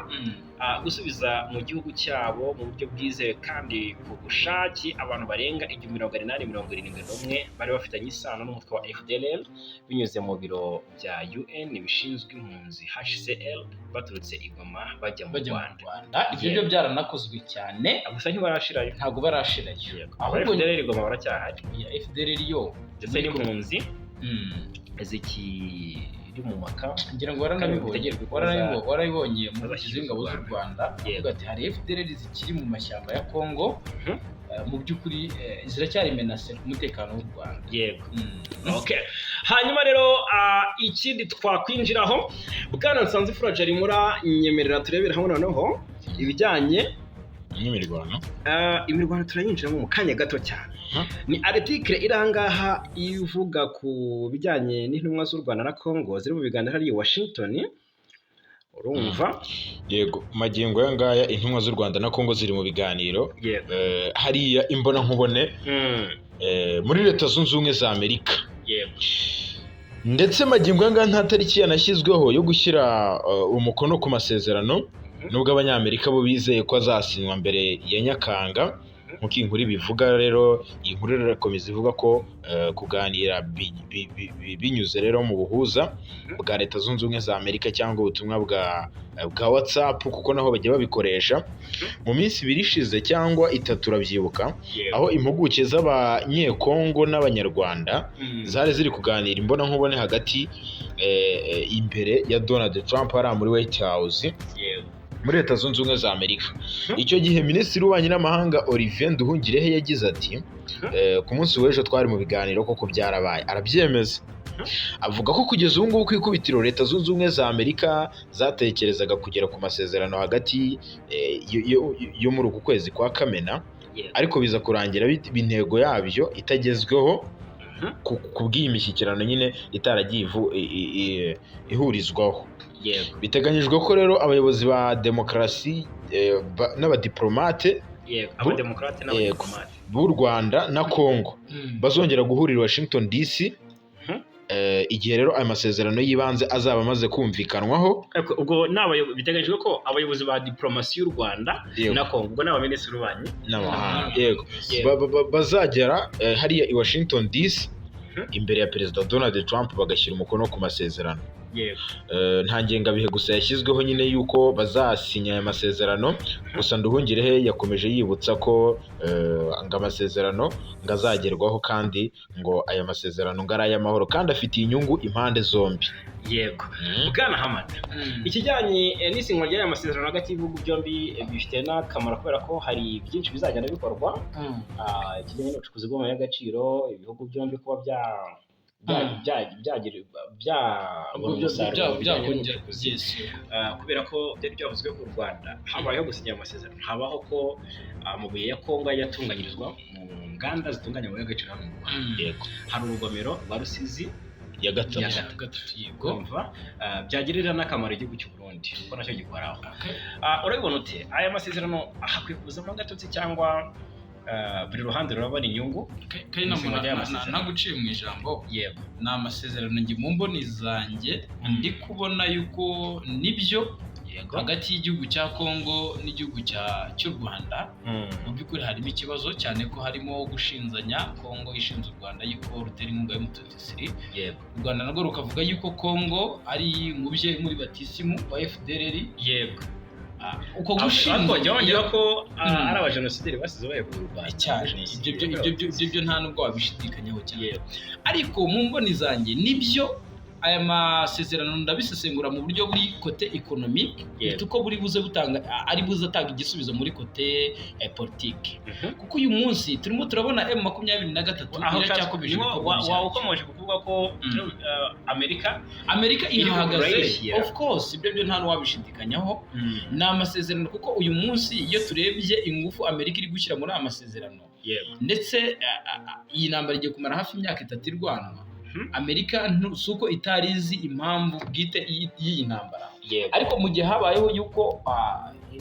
gusubiza mu gihugu cyabo mu buryo bwizewe kandi ku bushake abantu barenga 1871 bari bafitanye isano n'umutwe wa FDLR binyuze mu biro bya UN bishinzwe impunzi HCR baturutse i Goma bajya mu Bajya mu Rwanda. Rwanda, ibyo byo byaranakozwe cyane. Gusa ntibarashirayo. Ntabwo barashirayo. Ahubwo Ahubwo FDLR i Goma baracyahari, ya FDLR yo ndetse n'impunzi zikiri mu maka. Ngira ngo waranabibonye. Bitegerejwe ko Warabibonye umuvugizi bazashyirwa w'ingabo z'u Rwanda avuga ati hari FDLR zikiri mu mashyamba ya Congo, mu by'ukuri ziracyari menace ku mutekano w'u Rwanda. Okay. Hanyuma rero ikindi twakwinjiraho, bwana Nsanzimfura Jarimura, nyemerera turebere hamwe noneho ibijyanye n'imirwano. Imirwano turayinjiramo mu kanya gato cyane. Ni article iri ahangaha ivuga ku bijyanye n'intumwa z'u Rwanda na Congo ziri mu biganiro hariya i Washington, urumva? Yego, magingo aya ngaya intumwa z'u Rwanda na Congo ziri mu biganiro hariya imbonankubone muri Leta Zunze Ubumwe za Amerika. Ndetse magingo aya ngaya nta tariki yanashyizweho yo gushyira umukono ku masezerano, nubwo Abanyamerika bo bizeye ko azasinywa mbere ya Nyakanga, nk'uko iyi nkuru ibivuga. Rero iyi nkuru rero irakomeza ivuga ko kuganira binyuze rero mu buhuza bwa Leta Zunze Ubumwe za Amerika cyangwa ubutumwa bwa WhatsApp, kuko naho bajya babikoresha, mu minsi 2 ishize cyangwa 3, urabyibuka, aho impuguke z'Abanyekongo n'Abanyarwanda zari ziri kuganira imbonankubone hagati imbere ya Donald Trump hariya muri White House muri Leta Zunze Ubumwe za Amerika. Icyo gihe Minisitiri w'Ububanyi n'Amahanga Olivier Nduhungirehe yagize ati: ku munsi w'ejo twari mu biganiro, koko byarabaye, arabyemeza. Avuga ko kugeza ubu ngubu ku ikubitiro Leta Zunze Ubumwe za Amerika zatekerezaga kugera ku masezerano hagati yo muri uku kwezi kwa Kamena, ariko biza kurangira intego yabyo itagezweho ku bw'iyi mishyikirano nyine itaragiye ihurizwaho. Biteganyijwe ko rero abayobozi ba demokarasi n'abadiplomate Abademokrate n'abadiplomate b'u Rwanda na Congo bazongera guhurira i Washington DC igihe rero aya masezerano y'ibanze azaba amaze kumvikanwaho. Ariko ubwo biteganyijwe ko abayobozi ba diplomasi y'u Rwanda na Congo, ubwo ni abaminisitiri b'ububanyi n'amahanga, yego, bazagera hariya i Washington DC imbere ya Perezida Donald Trump bagashyira umukono ku masezerano. Nta ngengabihe gusa yashyizweho nyine yuko bazasinya aya masezerano, gusa Nduhungirehe yakomeje yibutsa ko ngo amasezerano ngo azagerwaho, kandi ngo aya masezerano ngo ari ay'amahoro kandi afitiye inyungu impande zombi. Yego. Bwana Hamada, ikijyanye n'isinywa ry'aya masezerano hagati y'ibihugu byombi bifite n'akamaro kubera ko hari byinshi bizagenda bikorwa, ikijyanye n'ubucukuzi bw'amabuye y'agaciro, ibihugu byombi kuba byabona umusaruro bijyanye n'ubucukuzi. Kubera ko byari byavuzwe ko u Rwanda habayeho gusinya amasezerano, habaho ko amabuye ya Kongo yatunganyirizwa mu nganda zitunganya amabuye y'agaciro hano mu Rwanda. Hari urugomero rwa Rusizi ya gatatu. Ya gatatu, yego. Urumva, byagirira n'akamaro igihugu cy'u Burundi kuko nacyo gikoraho. Urabibona ute aya masezerano hakwiye kuzamo agatotsi cyangwa buri ruhande rurabona inyungu? Naguciye mu ijambo. Yego. Ni amasezerano njye mu mboni zanjye ndi kubona yuko nibyo hagati y'igihugu cya Kongo n'igihugu cy'u Rwanda mu by'ukuri harimo ikibazo, cyane ko harimo gushinzanya. Kongo ishinze u Rwanda yuko rutera inkunga y'umututsi, u Rwanda narwo rukavuga yuko Kongo ari umubyeyi muri batisimu wa FDLR. Yego. Uko gushinzwe wongera ko ari abajenosideri basize bayoboye u Rwanda cyane, ibyo nta nubwo wabishidikanyaho cyane. Ariko mu mboni zanjye nibyo aya masezerano ndabisesengura mu buryo buri kote economique, uko buri buze butanga ari buze atanga igisubizo muri kote politike, kuko uyu munsi turimo turabona M23 iracyakomeje ibikorwa. Ukomeje kuvuga ko Amerika ihagaze, of course ibyo byo nta n'uwabishidikanyaho. Ni amasezerano kuko uyu munsi iyo turebye ingufu Amerika iri gushyira muri aya masezerano, ndetse iyi ntambara igiye kumara hafi imyaka 3 irwanwa. Amerika si uko itari izi impamvu bwite y'iyi ntambara, ariko mu gihe habayeho yuko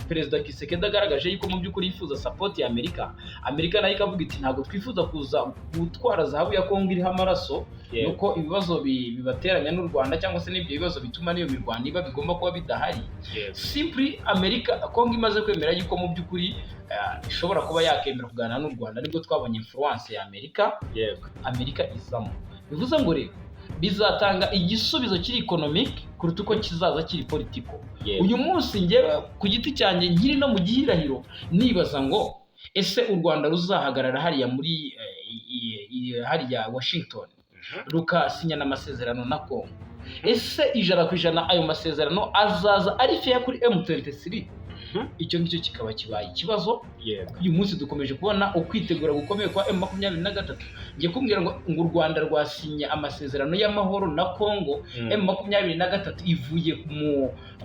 Perezida Kisekedi agaragaje yuko mu by'ukuri yifuza support ya Amerika, Amerika nayo ikavuga iti ntabwo twifuza kuza gutwara zahabu ya Kongo iriho amaraso, nuko ibibazo bibateranya n'u Rwanda cyangwa se n'ibyo bibazo bituma n'iyo mirwano iba bigomba kuba bidahari. Simply Amerika Kongo imaze kwemera yuko mu by'ukuri ishobora kuba yakemera kuganira n'u Rwanda, nibwo twabonye influence ya Amerika. Amerika izamo, bivuze ngo rero bizatanga igisubizo kiri economic kuruta uko kizaza kiri politiko. Uyu munsi njyewe ku giti cyanjye nkiri no mu gihirahiro nibaza ngo ese u Rwanda ruzahagarara hariya muri hariya Washington rukasinyana amasezerano na Congo, ese 100% ayo masezerano azaza ari fair kuri M23? Icyo ngicyo kikaba kibaye ikibazo. Uyu munsi dukomeje kubona ukwitegura gukomeye kwa M23. Ngiye kumbwira ngo u Rwanda rwasinye amasezerano y'amahoro na Congo, M23 ivuye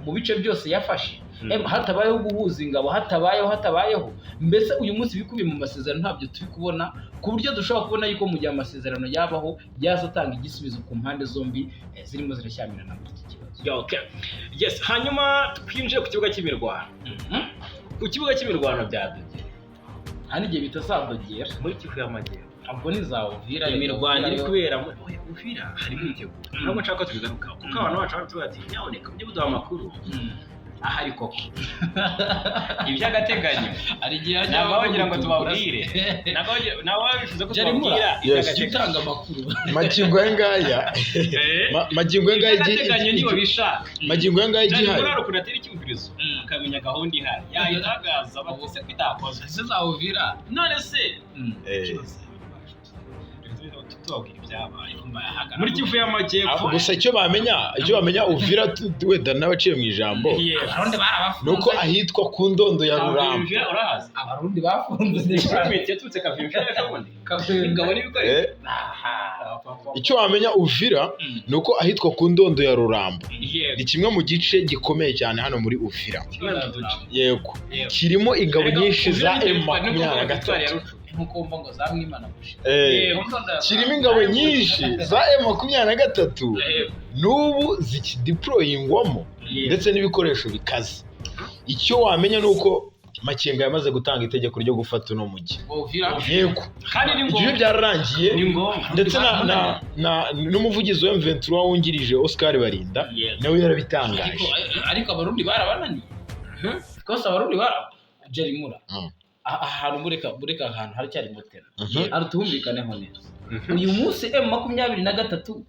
mu bice byose yafashe, hatabayeho guhuza ingabo, hatabayeho mbese uyu munsi bikubiye mu masezerano ntabyo turi kubona, ku buryo dushobora kubona yuko mu gihe amasezerano yabaho yaza atanga igisubizo ku mpande zombi zirimo zirashyamirana muri iki kibazo. Yes, hanyuma twinjiye ku kibuga cy'imirwano. Ku kibuga cy'imirwano byadogera hari igihe bitazadogera muri Kivu y'Amajyepfo, ubwo ni za Uvira, imirwano iri kubera muri Uvira hari imyiteguro. Ntabwo nshaka ko tubigarukaho kuko abantu bacu baravuga ati nyaboneka mujye muduha amakuru ahari koko iby'agateganyo. Hari igihe ntabwo bagira ngo tubabwire, ntabwo bifuza ko tubabwira iby'agateganyo. Amakuru magingo aya ngaya, magingo aya ngaya iby'agateganyo niba bishaka, magingo aya ngaya igihari muri ukuntu atera icyumvirizo akamenya gahunda ihari yahita batse ko itakozwe. Ese za Uvira none se tubabwira ibyabaye muri Kivu y'Amajyepfo gusa icyo bamenya Uvira wenda n'abaciye mu ijambo nuko ahitwa ku ndondo ya Ruramba. Abarundi bafunze yaturutse Kavimvira ejo bundi ingabo n'ibikoresho. Icyo wamenya Uvira ni uko ahitwa ku Ndondo ya Rurambo Yego. ni kimwe mu gice gikomeye cyane hano muri Uvira. Kimwe mu duce. Yego, Yego. kirimo ingabo Erega nyinshi Uvira za ni M teritwari, nubwo makumyabiri na teritwari ya gatatu. Rucu. Nkuko wumva ngo za Mwimana bushe. Eh, kirimo ingabo nyinshi za M23 Yego. n'ubu zikideployingwamo Yego. ndetse n'ibikoresho bikaze. Icyo wamenya ni uko Makenga yamaze gutanga itegeko ryo gufata uno mujyi. Uvira. Yego, Kandi ni ibyo ngombwa. byararangiye. Ni ngombwa. Ndetse na n'umuvugizi wa M23 wungirije Oscar Barinda Yego. nawe yarabitangaje. Ariko Abarundi barabananiye rwose, Abarundi bara Jerimura. Ahantu mureka ahantu haracyari motera, hari tuhumvikaneho neza. Uyu munsi M23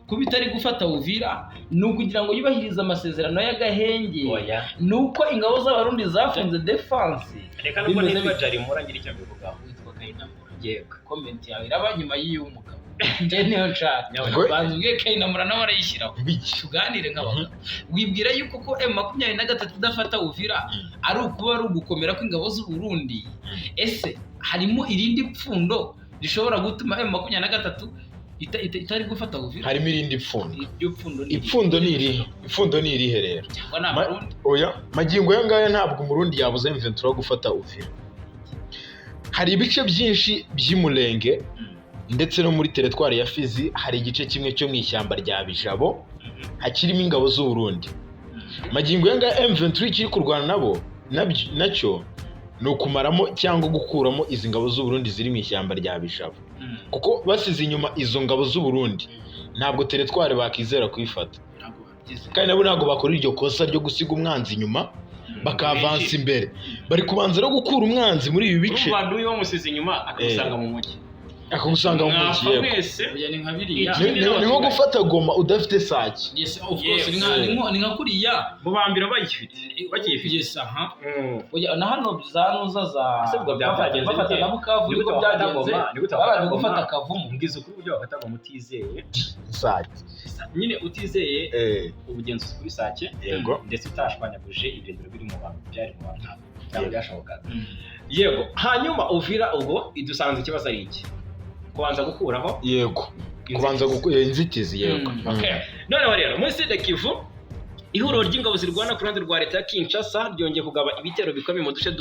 kuba itari gufata Uvira ni ukugira ngo yubahirize amasezerano y'agahenge, Oya. ni uko ingabo z'Abarundi zafunze defense. Reka nubwo Bimeze nitwa bite? Jarimura ngira icyo mbivugaho. Witwa Kayinamura? Yego. Comment yawe iraba nyuma y'uyu mugabo, njye niyo nshaka. Banza ubwiye Kayinamura nawe arayishyiraho. Biki? Tuganire nk'abagabo. Wibwira yuko ko M23 idafata Uvira ari ukuba ari ugukomera kw'ingabo z'u Burundi? Ese harimo irindi pfundo rishobora gutuma M23 itari gufata Uvira? Harimo irindi pfundo. Iryo pfundo ni irihe? Ipfundo ni irihe? Ipfundo ni irihe rero? Cyangwa ni Abarundi? Oya, magingo aya ngaya ntabwo Umurundi yabuza M23 gufata Uvira. Hari ibice byinshi by'Imulenge ndetse no muri teritwari ya Fizi, hari igice kimwe cyo mu ishyamba rya Bijabo hakirimo ingabo z'u Burundi. Magingo aya ngaya M23 ikiri kurwana nabo nacyo ni ukumaramo cyangwa gukuramo izi ngabo z'u Burundi ziri mu ishyamba rya Bijabo, kuko basize inyuma izo ngabo z'u Burundi ntabwo teritwari bakizera kuyifata. Ntabwo babyize. Kandi nabo ntabwo bakora iryo kosa ryo gusiga umwanzi inyuma bakavansa imbere. Bari kubanza no gukura umwanzi muri ibi bice. Urumva nduyu bamusize inyuma akamusanga mu mujyi. Akagusanga mu mujyi. Mwapfa Yego. mwese. Oya, ni nka biriya. Ni nko gufata Goma udafite Sake. Yes, of course. Yes. Ni nka kuriya. Mubambira bayifite. Bakiyifite. Yes, aha. Oya, na hano za nuza za Ese ubwo byaba byagenze bafata bite? na Bukavu Ni gute niko wafata byagenze. Goma? Ni gute wafata Babanje Goma? gufata Kavumu. Mbwiza ukuri uburyo wafata Goma utizeye Sake. nyine, utizeye Eh, ubugenzuzi kuri Sake, yego. ndetse utashwanyaguje ibirindiro biri mu bantu, byari mu bantu, ntabwo Yego. byashobokaga. Yego. Hanyuma Uvira ubwo idusanze ikibazo ari iki? Kubanza gukuraho Yego, kubanza inzitizi, yego. Okay. Noneho rero muri Sud Kivu, ihuriro ry'ingabo zirwana ku ruhande rwa leta ya Kinshasa ryongeye kugaba ibitero bikomeye mu duce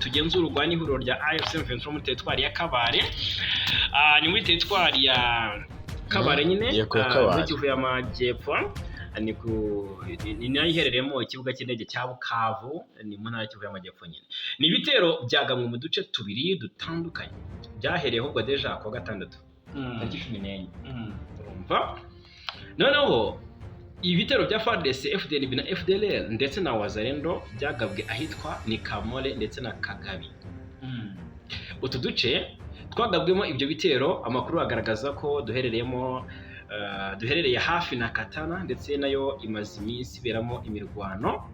tugenzurwa n'ihuriro rya AFC M23 muri teritwari ya Kabare. Ni muri teritwari ya Kabare nyine, Yego, ya Kabare. muri Kivu y'Amajyepfo. Ni nayo iherereyemo ikibuga cy'indege cya Bukavu, ni mu ntara ya Kivu y'Amajyepfo nyine. Ni ibitero byagamwe mu duce tubiri dutandukanye byahereye ahubwo déjà kuwa gatandatu tariki 14. Urumva noneho ibitero bya FARDC, FDNB na FDLR ndetse na Wazalendo byagabwe ahitwa Nikamole ndetse na Kagabi. Utu duce twagabwemo ibyo bitero, amakuru agaragaza ko duherereyemo duherereye hafi na Katana, ndetse nayo imaze iminsi iberamo imirwano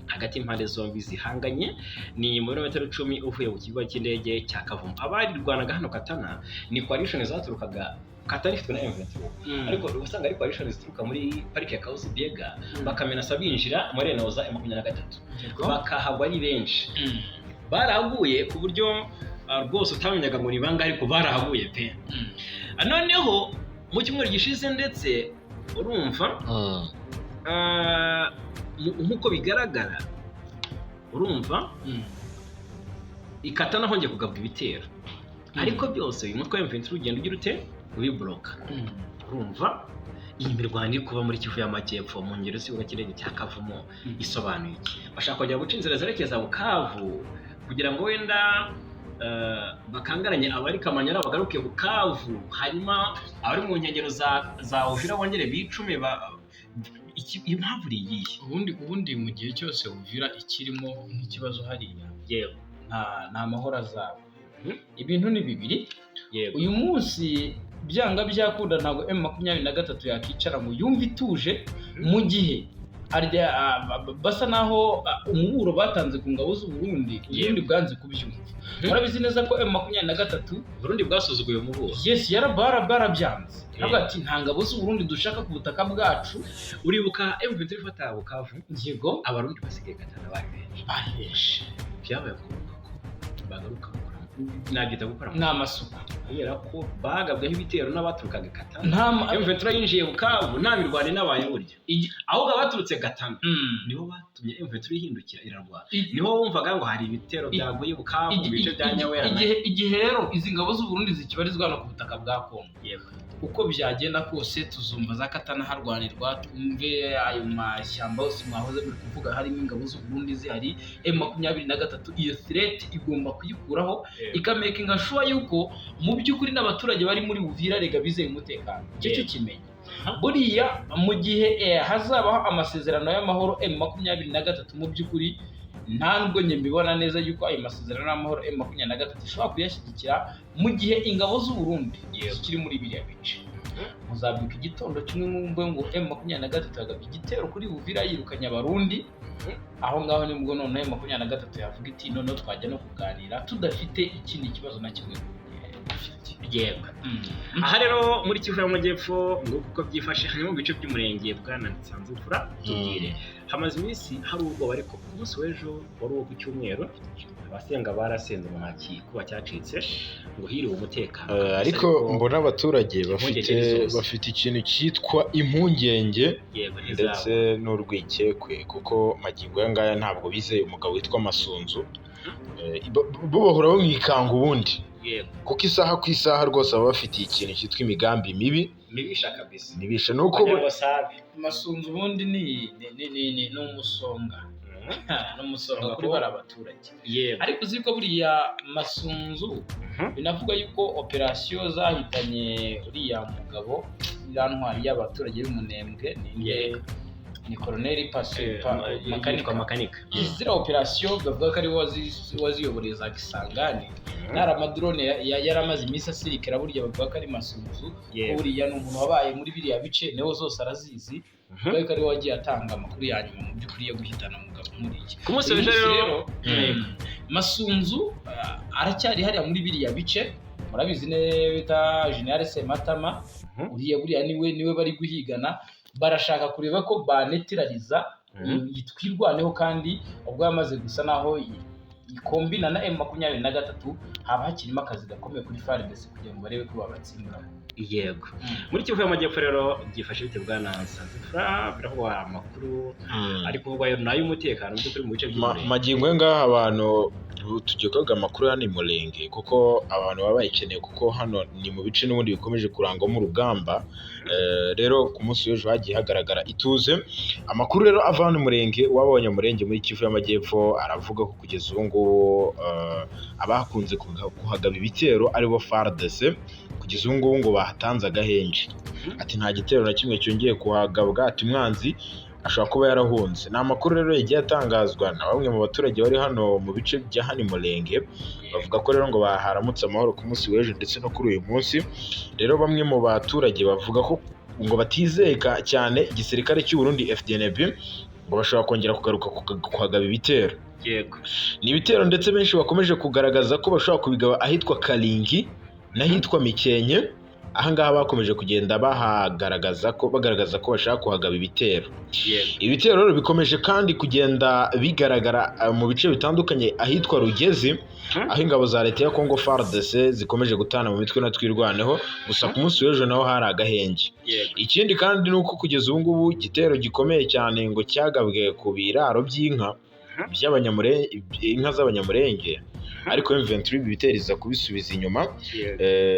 hagati y'impande zombi zihanganye. Ni mu birometero 10 uvuye ku kibuga cy'indege cya Kavumu. Abarirwanaga hano Katana ni coalition zaturukaga Katana ifitwe na M23, ariko uba usanga ari coalition zituruka muri parike ya Kahuzi Biega, bakamenasa binjira muri Enoza M23, bakahagwa ari benshi. Barahaguye ku buryo rwose utamenyaga ngo ni bangahe, ariko barahaguye pe. Noneho mu cyumweru gishize ndetse urumva, nk'uko bigaragara, urumva ikata naho kugabwa ibitero, ariko byose uyu mutwe wa M23 ugenda ugira ute? Ubibloka. Urumva iyi mirwano iri kuba muri Kivu y'Amajyepfo mu ngero z'ikibuga cy'indege cya Kavumu isobanuye iki? Bashaka kongera guca inzira zerekeza Bukavu kugira ngo wenda bakangaranye abari Kamanyara bagaruke Bukavu, hanyuma abari mu nkengero za Uvira bongere bicume impamvu ni iyihe? Ubundi mu gihe cyose Uvira ikirimo nk'ikibazo hariya, nta mahoro azaba. Ibintu ni bibiri. Uyu munsi byanga byakunda ntabwo M23 yakicara ngo yumve ituje mu gihe basa naho umuburo batanze ku ngabo z'u Burundi, Burundi bwanze kubyumva. Murabizi neza ko M23 Burundi bwasuzuguye umuburo. Yes, barabyanze. Aravuga ati nta ngabo z'u Burundi dushaka ku butaka bwacu. Uribuka M23 ifata Bukavu? Yego. Abarundi basigaye Katana bari benshi. Bari benshi. Byabaye ngombwa ko bagaruka bakora Nabyita gukora Ni amasuku. Kubera ko bagabweho ibitero n'abaturukaga Katana. Nta ma- M23 yinjiye Bukavu nta mirwano inabaye burya, ahubwo abaturutse Gatana nibo batumye M23 ihindukira irarwana. Niho wumvaga ngo hari ibitero byaguye Bukavu mu bice bya Nyawera. Igihe rero izi ngabo z'u Burundi zikibarizwa hano ku butaka bwa Kongo, uko byagenda kose tuzumva za Katana harwanirwa, twumve ayo mashyamba yose mwahoze muri kuvuga harimo ingabo z'u Burundi zihari. M23 iyo threat igomba kuyikuraho, ikamakinga sure yuko mu by'ukuri n'abaturage bari muri Uvira rega bizeye umutekano. Icyo cyo kimenya buriya mu gihe hazabaho amasezerano y'amahoro, M23 mu by'ukuri nta nubwo njye mbibona neza yuko ayo masezerano y'amahoro M23 ishobora kuyashyigikira mu gihe ingabo z'u Burundi zikiri muri biriya bice. Muzabyuka igitondo kimwe mwumve ngo M23 yagabye igitero kuri Uvira, yirukanye Abarundi aho ngaho. Nibwo noneho M23 yavuga iti: "Noneho twajya no kuganira tudafite ikindi kibazo na kimwe dufite." Aha rero muri Kivu y'Amajyepfo ngo uko byifashe, hanyuma mu bice by'umurenge, bwana Nsanzimfura, tubwire. Hamaze iminsi hari ubwoba, ariko ku munsi w'ejo wari uwo ku cyumweru abasenga barasenze ngo nta gikuba cyacitse, ngo hiriwe umutekano. Ariko mbona abaturage bafite Impungenge ni zose. bafite ikintu cyitwa impungenge Yego, ntizabo. ndetse n'urwikekwe, kuko magingo aya ngaya ntabwo bizeye umugabo witwa Masunzu. Bo bahora bamwikanga ubundi, kuko isaha ku isaha rwose baba bafitiye ikintu cyitwa imigambi mibi. Mibisha kabisa. Mibisha ni uko Wagira ngo sabe. Masunzu ubundi ni umusonga, ni umusonga kuri bari abaturage. Ariko uzi ko buriya Masunzu binavuga yuko operasiyo zahitanye uriya mugabo, iriya ntwari y'abaturage b'Umunembwe, ni ni Koroneri Pasi Makanika. Makanika. Makanika. Ziriya operasiyo bavuga ko ari we waziyoboreye za Kisangani, nari amadrone yari amaze iminsi asirikira, burya bavuga ko ari Masunzu, ko buriya ni umuntu wabaye muri biriya bice, niwe zose arazizi, bavuga ko ari we wagiye atanga amakuru ya nyuma mu by'ukuri yo guhitana umugabo nk'uriya. Ku munsi Uyu w'ejo munsi rero rero, Masunzu aracyari hariya muri biriya bice. Murabizi neza bita General Sematama. Uriya buriya niwe bari guhigana, barashaka kureba ko banetirariza Twirwaneho, kandi ubwo yamaze gusa naho ikombina na M23, haba hakirimo akazi gakomeye kuri FARDC kugira ngo barebe ko babatsimbura. Yego, muri Kivu y'Amajyepfo rero byifashe bite, bwana Nsanzimfura? Biravugwa amakuru ari kuvugwa ni ay'umutekano mu by'ukuri mu bice by'umurenge. Magingo aya ngaha abantu tugiye kuvuga amakuru hano i Murenge, kuko abantu baba bayikeneye, kuko hano ni mu bice n'ubundi bikomeje kurangwamo urugamba. Rero ku munsi w'ejo hagiye hagaragara ituze. Amakuru rero ava hano i Murenge, wabonye Murenge muri Kivu y'Amajyepfo, aravuga ko kugeza ubu ngubu abakunze kuhagaba ibitero aribo FARDC. Kugeza ubu ngubu ngo bahatanze agahenge, ati nta gitero na kimwe cyongeye kuhagabwa, ati umwanzi ashobora kuba yarahunze. Ni amakuru rero yagiye atangazwa na bamwe mu baturage bari hano mu bice bya hano i Murenge. Bavuga ko rero ngo baharamutse amahoro ku munsi w'ejo ndetse no kuri uyu munsi. Rero bamwe mu baturage bavuga ko ngo batizeye cyane igisirikare cy'u Burundi FDNB, ngo bashobora kongera kugaruka kuhagaba ibitero. Ni ibitero ndetse benshi bakomeje kugaragaza ko bashobora kubigaba ahitwa Karingi n'ahitwa Mikenke. Ahangaha bakomeje kugenda bahagaragaza ko bagaragaza ko bashaka kuhagaba ibitero. Ibitero rero bikomeje kandi kugenda bigaragara mu bice bitandukanye ahitwa Rugezi, aho ingabo za leta ya Congo FARDC zikomeje gutana mu mitwe na Twirwaneho. Gusa ku munsi w'ejo naho hari agahenge. Ikindi kandi ni uko kugeza ubu ngubu igitero gikomeye cyane ngo cyagabwe ku biraro by'inka by'abanyamurenge, inka z'Abanyamurenge, ariko M23 ibi bitero iza kubisubiza inyuma.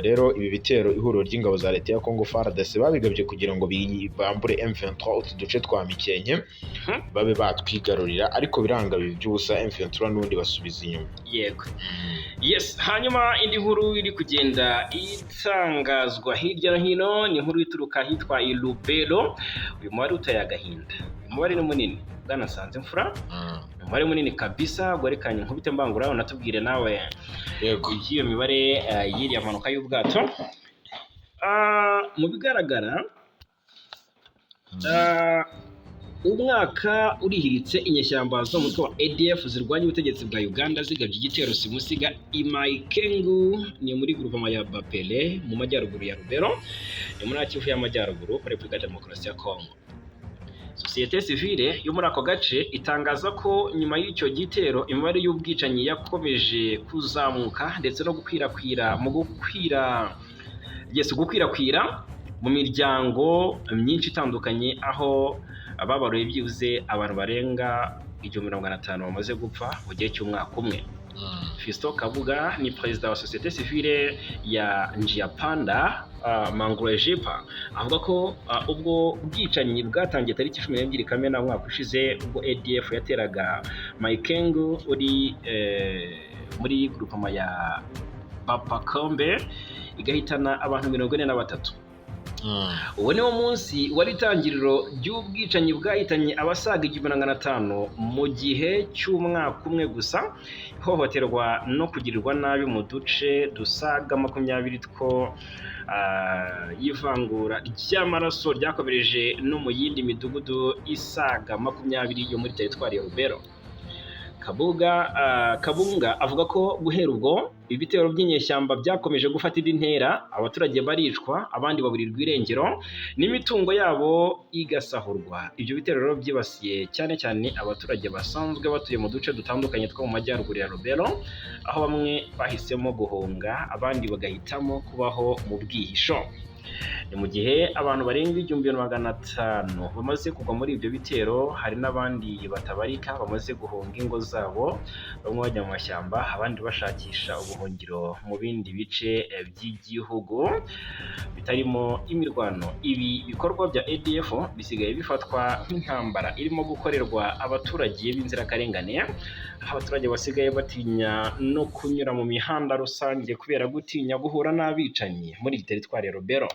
Rero ibi bitero ihuriro ry'ingabo za leta ya Congo FARDC babigabye kugira ngo bambure M23 utu duce twa Mikenke, babe batwigarurira, ariko biranga bibi by'ubusa, M23 n'ubundi basubiza inyuma. Yego, yes. Hanyuma indi nkuru iri kugenda itangazwa hirya no hino ni inkuru ituruka ahitwa i Lubero. Uyu mubare uteye agahinda, uyu mubare ni munini, bwana Nsanzimfura. Ni umubare munini kabisa. Ubwo reka nkubite mbangura unatubwire nawe iby'iyo mibare y'iriya mpanuka y'ubwato. Mu bigaragara, umwaka urihiritse inyeshyamba zo mu mutwe wa ADF zirwanya ubutegetsi bwa Uganda zigabye igitero simusiga i Maikengu, ni muri groupement ya Bapere mu majyaruguru ya Rubero, ni muri Kivu y'Amajyaruguru, muri Repubulika ya Demokarasi ya Kongo. Sosiyete sivile yo muri ako gace itangaza ko nyuma y'icyo gitero imibare y'ubwicanyi yakomeje kuzamuka ndetse no gukwirakwira mu gukwira yes, gukwirakwira mu miryango myinshi itandukanye, aho babaruye byibuze abantu barenga 1500 bamaze gupfa mu gihe cy'umwaka umwe. Fiston Kabuga ni perezida wa sosiyete sivile ya Njiapanda Mangurejipa, avuga ko ubwo bwicanyi bwatangiye tariki 12 Kamena umwaka ushize, ubwo ADF yateraga Maikengu uri muri groupement ya Bapakombe, igahitana abantu 43. Uwo ni wo munsi wari itangiriro ry'ubwicanyi bwahitanye abasaga 1500 mu gihe cy'umwaka umwe gusa. Ihohoterwa no kugirirwa nabi mu duce dusaga 20 two y'ivangura ry'amaraso ryakomereje no mu yindi midugudu isaga 20 yo muri teritwari ya Rubero. Kabunga avuga ko guhera ubwo ibitero by'inyeshyamba byakomeje gufata indi ntera, abaturage baricwa, abandi baburirwa irengero n'imitungo yabo igasahurwa. Ibyo bitero rero byibasiye cyane cyane abaturage basanzwe batuye mu duce dutandukanye two mu majyaruguru ya Rubero, aho bamwe bahisemo guhunga, abandi bagahitamo kubaho mu bwihisho. Ni mu gihe abantu barenga 1500 bamaze kugwa muri ibyo bitero, hari n'abandi batabarika bamaze guhunga ingo zabo, bamwe bajya mu mashyamba, abandi bashakisha ubuhungiro mu bindi bice by'igihugu bitarimo imirwano. Ibi bikorwa bya ADF bisigaye bifatwa nk'intambara irimo gukorerwa abaturage b'inzirakarengane, aho abaturage basigaye batinya no kunyura mu mihanda rusange kubera gutinya guhura n'abicanyi muri iyi teritwari ya Rubero.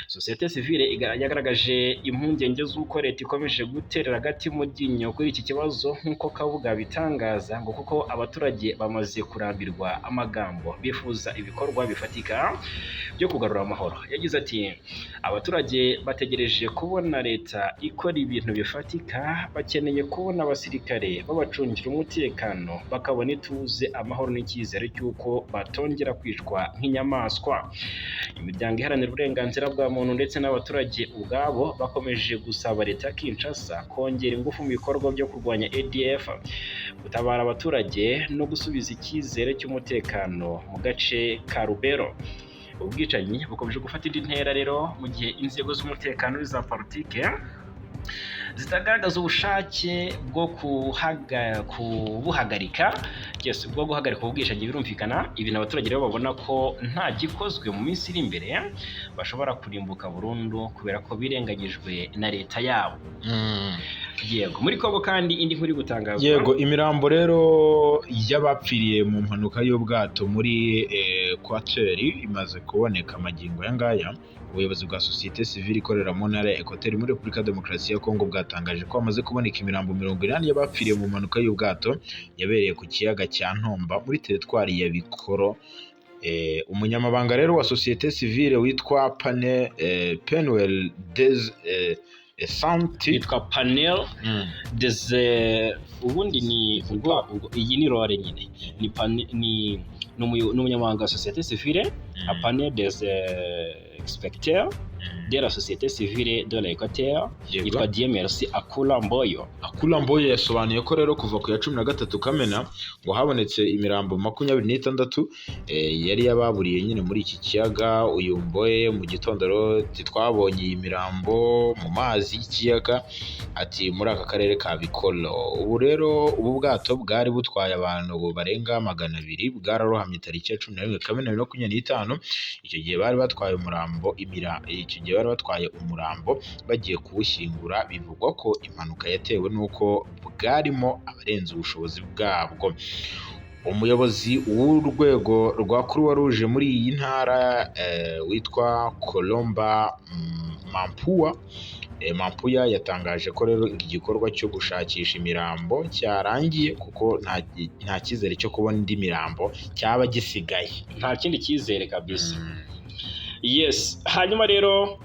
Sosiyete sivile yagaragaje impungenge z'uko leta ikomeje guterera agati mu ryinyo kuri iki kibazo, nk'uko Kabuga bitangaza, ngo kuko abaturage bamaze kurambirwa amagambo, bifuza ibikorwa bifatika byo kugarura amahoro. Yagize ati: "Abaturage bategereje kubona leta ikora ibintu bifatika, bakeneye kubona abasirikare babacungira umutekano, bakabona ituze, amahoro n'icyizere cy'uko batongera kwicwa nk'inyamaswa." Imiryango iharanira uburenganzira bwa muntu ndetse n'abaturage ubwabo bakomeje gusaba leta ya Kinshasa kongera ingufu mu bikorwa byo kurwanya ADF, gutabara abaturage no gusubiza icyizere cy'umutekano mu gace ka Rubero. Ubwicanyi bukomeje gufata indi ntera rero mu gihe inzego z'umutekano n'iza politike zitagaragaza ubushake bwo kubuhagarika, yes, bwo guhagarika ubwicanyi. Birumvikana, ibintu abaturage rero babona ko nta gikozwe mu minsi iri imbere bashobora kurimbuka burundu kubera ko birengagijwe na leta yabo. Yego, muri Kongo kandi indi nkuru iri gutangazwa. Yego, imirambo rero y'abapfiriye mu mpanuka y'ubwato muri Equateur imaze kuboneka magingo aya ngaya. Ubuyobozi bwa sosiyete sivile ikorera mu ntara ya Equateur muri Repubulika ya Demokarasi ya Kongo bwatangaje ko hamaze kuboneka imirambo 80 y'abapfiriye mu mpanuka y'ubwato yabereye ku kiyaga cya Ntomba muri teritwari ya Bikoro. Umunyamabanga rero wa sosiyete sivile witwa Penuel Des Santi. Yitwa Panel des, ubundi ni ubwo iyi ni role nyine ni ni umunyamabanga wa société civile, a panel des inspecteurs de la société civile de l'Équateur, yitwa Dieu-Merci Akula Mboyo. Akula Mboyo yasobanuye ko rero kuva ku ya 13 Kamena ngo habonetse imirambo 26 yari yababuriye nyine muri iki kiyaga. Uyu Mboye mu gitondo rero ati twabonye iyi mirambo mu mazi y'ikiyaga, ati muri aka karere ka Bikolo. Ubu rero ubu bwato bwari butwaye abantu barenga 200 bwararohamye tariki ya 11 Kamena 2025. Icyo gihe bari batwaye umurambo icyo gihe bari batwaye umurambo bagiye kuwushyingura. Bivugwa ko impanuka yatewe n'uko bwarimo abarenze ubushobozi bwabwo. Umuyobozi w'urwego rwa Croix Rouge muri iyi ntara witwa Colomba Mampua Mampuya yatangaje ko rero iki gikorwa cyo gushakisha imirambo cyarangiye, kuko nta cyizere cyo kubona indi mirambo cyaba gisigaye. Nta kindi cyizere kabisa. Yes, hanyuma rero